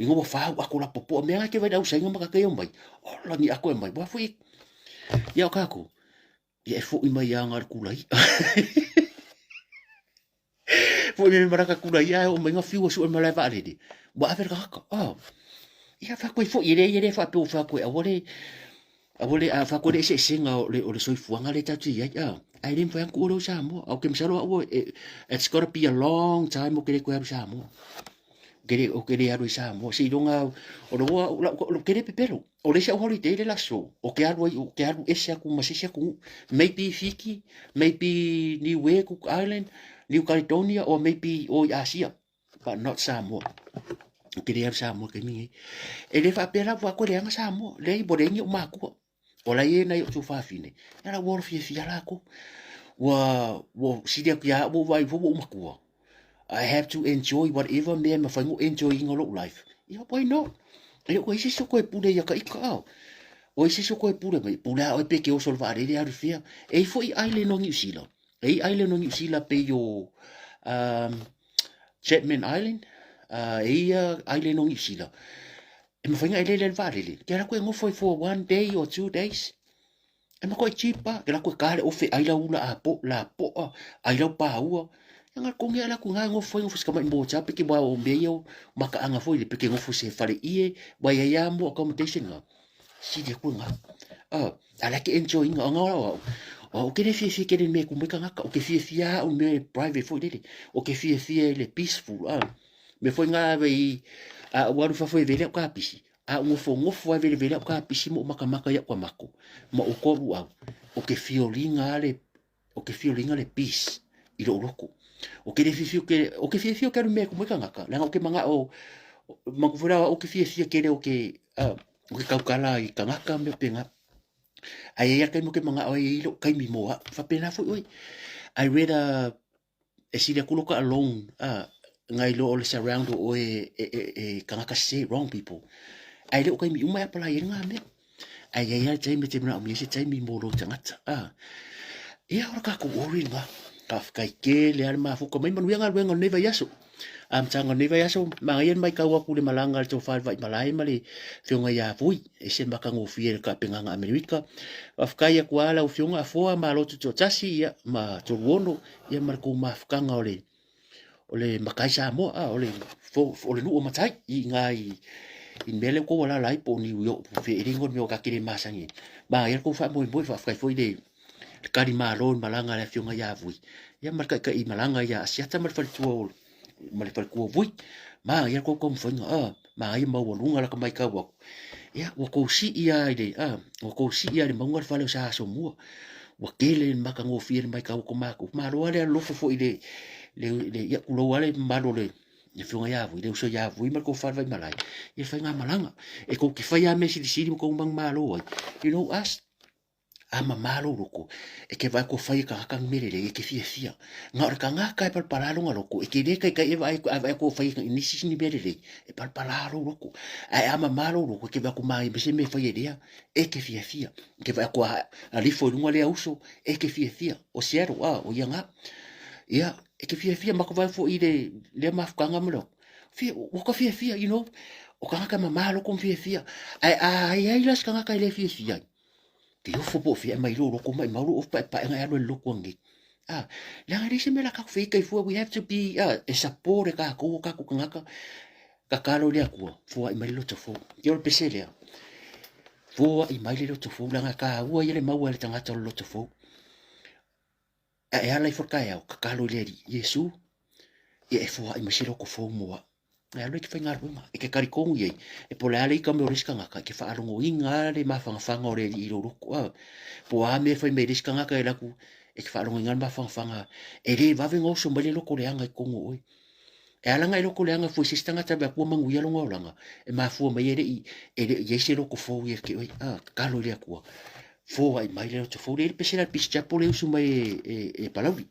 Speaker 1: Ina ua fau ato lapopoa, mea na e te vaai i le au Saina ma tatou e omai, ola ni ato e aumai, ua foi, ia o tatou, ia e foi mai lava na o le kulaia. Foi mai ma lata kulaia ae oo mai na fiu e sue i le malae vaalele, ua ave le tagata. Oh. Ia fai atu ai foi, e leai e le faapea ua fai atu ai aua le, aua le, a fai atu ai le eseesega o le, o le soifuaga lea tatou te i ai, a, ae le mafai lava ona tuu lea i Samoa. Ou te masalo au, it's gonna be a long time ou te le toe alu i Samoa. Ou te le alu i Samoa, seiloga lava, o le ou te le pepelo. O le isi au holiday le aso, ou te alu ai, ou te alu ese atu ma se isi atunuu. Maybe Fiji, maybe Niue, Cook Island, New Caledonia or maybe o i Asia, but not Samoa. Ou te le alu Samoa i le taimi lenei. E le faapea lava ua leaga Samoa, leai ua leai ni ou matua. O la e i ai nai ou tuafafine, ia la ua ola fiafia lakou. Ua sili atu ia au, ua ou vaai ifo ua ou matua. I have to enjoy whatever mea e mafai ona enjoy ina lou life. Ia, why not? E le o ai se isi o koe pule ia ka ika ao. O ai se isi o koe pule mai. Pule a oe pe ke oso le vaalele alu fea. E i foi island o Niu Sila. E i island o Niu Sila pe i o Chapman Island. E ia island o Niu Sila. E mafai ona e lele le vaalele. Ke ala koe ngofo i for 1 day or 2 days. E matuai cheap lava, e alu atu e ta le ofe ai lau ula apo, lapoa, ai lau paua. Ia na togi ala atu i ina e nofo ai nofo i si tamai moja pe ke aua o mea ia o makaaga foi lea pe ke nofo i se faleie aua e i ai lava mo accommodation na, sili atu lena. A o la e te enjoy ina, o au, o au ou te le fiafia tele i le mea e tu mai tagata, ou te fiafia lava au i mea e private foi lele, ou te fiafia i le peaceful, a. O le mea foi lena a ou alu i fafo e vele au kapisi, A ou nofonofo lava e velevele au kapisi ma ou makamaka i au tamato ma ou toa luau, ou te fioliga lava le, ou te fioliga le peace i lou loto. Ou te le fiafia, ou te fiafia ou te alu i mea e tumu ai tagata, leaga ou te manao, manatua foi la o au ou te fiafia tele ou te, ou te tautala i tagata ma mea faapena. Ae i ai lava le taimi ou te manao ai e i ai lou taimi mo au. E faapena foi oe. I rather e sili atu lou alone nai lo o le surround o oe e tagata sese, wrong people. Ae le o taimi uma e apply ai lena mea. Ae i ai lava le taimi e te manaomia ai se taimi mo lou tagata. Ia, o le tatou ori lena. Faafetai tele lava le mafuta mai. Manuia galuega o lenei vaiaso. Amataga o lenei vaiaso, manaia le matau atu i le malaga a le Tofa i le Vaimalae ma le Afioga ia Vui, e ese le matagofie i le Kapengaga Amerika. Faafetai atu lava lau Afioga Afoa, malo tutoatasi, ia, ma Toluono, ia ma le tou mafutaga o le o le matai Samoa, a, o le o le nuu o matai i ina i i mea lea ua tou alaala ai po o Niu Ioka po o fea e le igoa o le mea ua ta te le masani ai. Manaia le tou faamoemoe, faafetai foi i le le tali malo i le malaga a le afioga ia Vui, ia ma le taitai malaga ia Asiata ma le faletua o ma le faletua o Vui. Manaia le tou taumafaiga, a, manaia maualuga lata matau atu, ia ua tou sii lava i le, a, ua tou sii lava i le mauga le fale o Sa Asomua. Ua tele le matagofie le matau atu matou. Malo lava le alolofa foi i le, le, le, ia tulou lava le mamalu o le afioga ia Vui, le uso ia Vui ma le tofa i le Vaimalae, i le faigamalaga. E tou te faia lava mea silisili ma tou manumalo ai, you know us, a mama lou loto, e te vaai atu ua fai e tagata ni mea lelei, e te fiafia. Na o le tagata e palapala lona loto, e te le taitai e vaai atu, a vaai atu ua fai e nisi ni mea lelei, e palapala lou loto. Ae a mama lou loto, e te vaai atu manaia mai se mea e fai e lea, e te fiafia. E te vaai atu a alifo i luga lea uso, e te fiafia. O Seattle, a, o ia na. Ia, e te fiafia, matou vaai foi i le, lea mafutaga ma le, fia, ua ka fiafia, you know, o tagata e mama loto ma fiafia. Ae a i ai la se tagata e le fiafia ai, te ofo po o fea e mai lou loto maimau lou ofu paepaega e alu ai i le lotu ananei. Ah, leaga e leai se mea o le a tatou feitai fua, we have to be, ah, e support e tatou o tatou tagata, tatalo i le Atua, foai mai le loto fou. Ia o le pese lea, foai mai le loto fou, leaga e taua ia le maua e le tagata o le loto fou. A e ala ifo i le taeao, tatalo i le Alii, Iesu, ia e foai mai se loto fou mo au. E alu e te faigaluega, e te talitonu i ai, e po o le a le ika mai o le isi tagata, e te faalogoina lava le mafanafana o le Alii i lou loto. A, po o a mea e fai mai e le isi tagata e alu atu, e te faalogoina lava le mafanafana, e le vave ona oso mai le loto leaga i totonu o oe. E ala ona e loto leaga fua i se isi tagata vaeatu ua manuia lona olaga, e mafua mai e le i, e le i i ai se loto fou ia te oe. A, tatalo i le Atua, foai mai le loto fou. E i ai le pese lea a le Peace Chapel e usu mai e, e, e Palauli.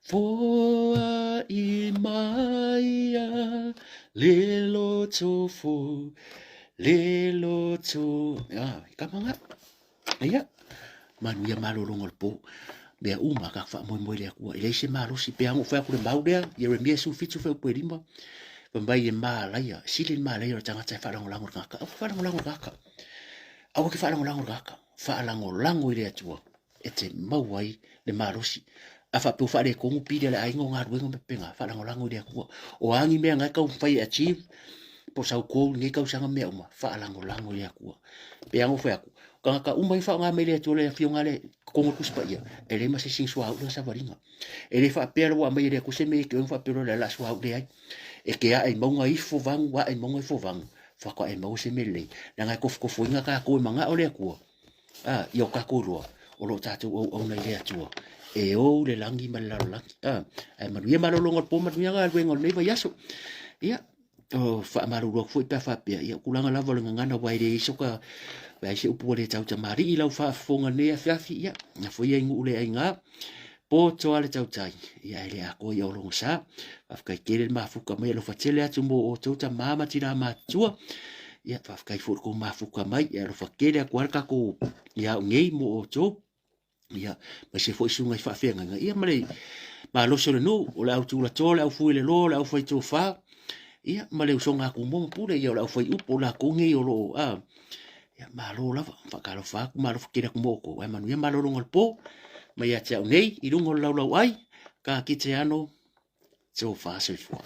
Speaker 1: Foai mai a le loto fou, le loto... Ah, i ka manga. Ia, manuia malologa o le pō. Mea uma ka faamoemoe i le Atua. E leai se malosi, pe a ona ou fai atu le mau lea, Ieremia 17 fuaiupu e 5, fai mai e malaia, sili le malaia o le tagata e faalagolago i le tagata. Aua ke faalagolago i le tagata. Aua ke faalagolago i le tagata. Faalagolago i le Atua e te maua ai le malosi. A faapea ua faaletonu pili a le aiga o galuega ma pepega, faalagolago i le Atua. O a ni mea na e taumafai e achieve, po o sau goal i lenei tausaga ma mea uma, faalagolago i le Atua. Pei lava ona ou fai atu, o tagata uma ia faaaoga mai le Atua le afioga lea i totonu o le Tusi Paia, e leai ma se isi na suauu lana savaliga. E le faapea la ua aumai e le Atua se mea ia te oe ona faapea loa lea o le a suauu leai. E te ae i mauga ifo vanu, ae i mauga ifo vanu, faatoa e maua se mea lelei. Leaga e tofutofuina tatou e manao le Atua, a, ia o tatou iloa, o lo o tatou auauna i le Atua, e ou le lagi ma le lalolagi. A, ae manuia malologa o le po, manuia galuega o lenei vaiaso. Ia, o faamalulu atu foi pe a faapea, ia, o tulaga lava o le gagana aua e leai soka, leai se upu ua le tautamalii i lau faafofoga i lenei afiafi, ia, na foi ia i nuu le aiga, poto lava le tautai, ia ae le atoa ia o lona sa. Faafetai tele le mafuta mai, alofa tele atu mo outou tama ma tina matutua. Ia, faafetai foi i le tou mafuta mai, ia alofa tele atu lava le tatou ia au nei mo outou. Ia, aemaise foi susuga i faafeagaiga, ia ma le malosi o le nuu, o le au tulatoa, o le au fuilelo, o le au faitofa, ia ma le usoga a Tumua ma Pule, ia o le au faiupu, o latou nei o lo o, a, Ia, malo lava, faatalofa atu, malo tele atu mo outou, ae manuia malologa o le po, mai ia te au nei, i luga o le laulau ai, ka kite ano, Jehovah soifua.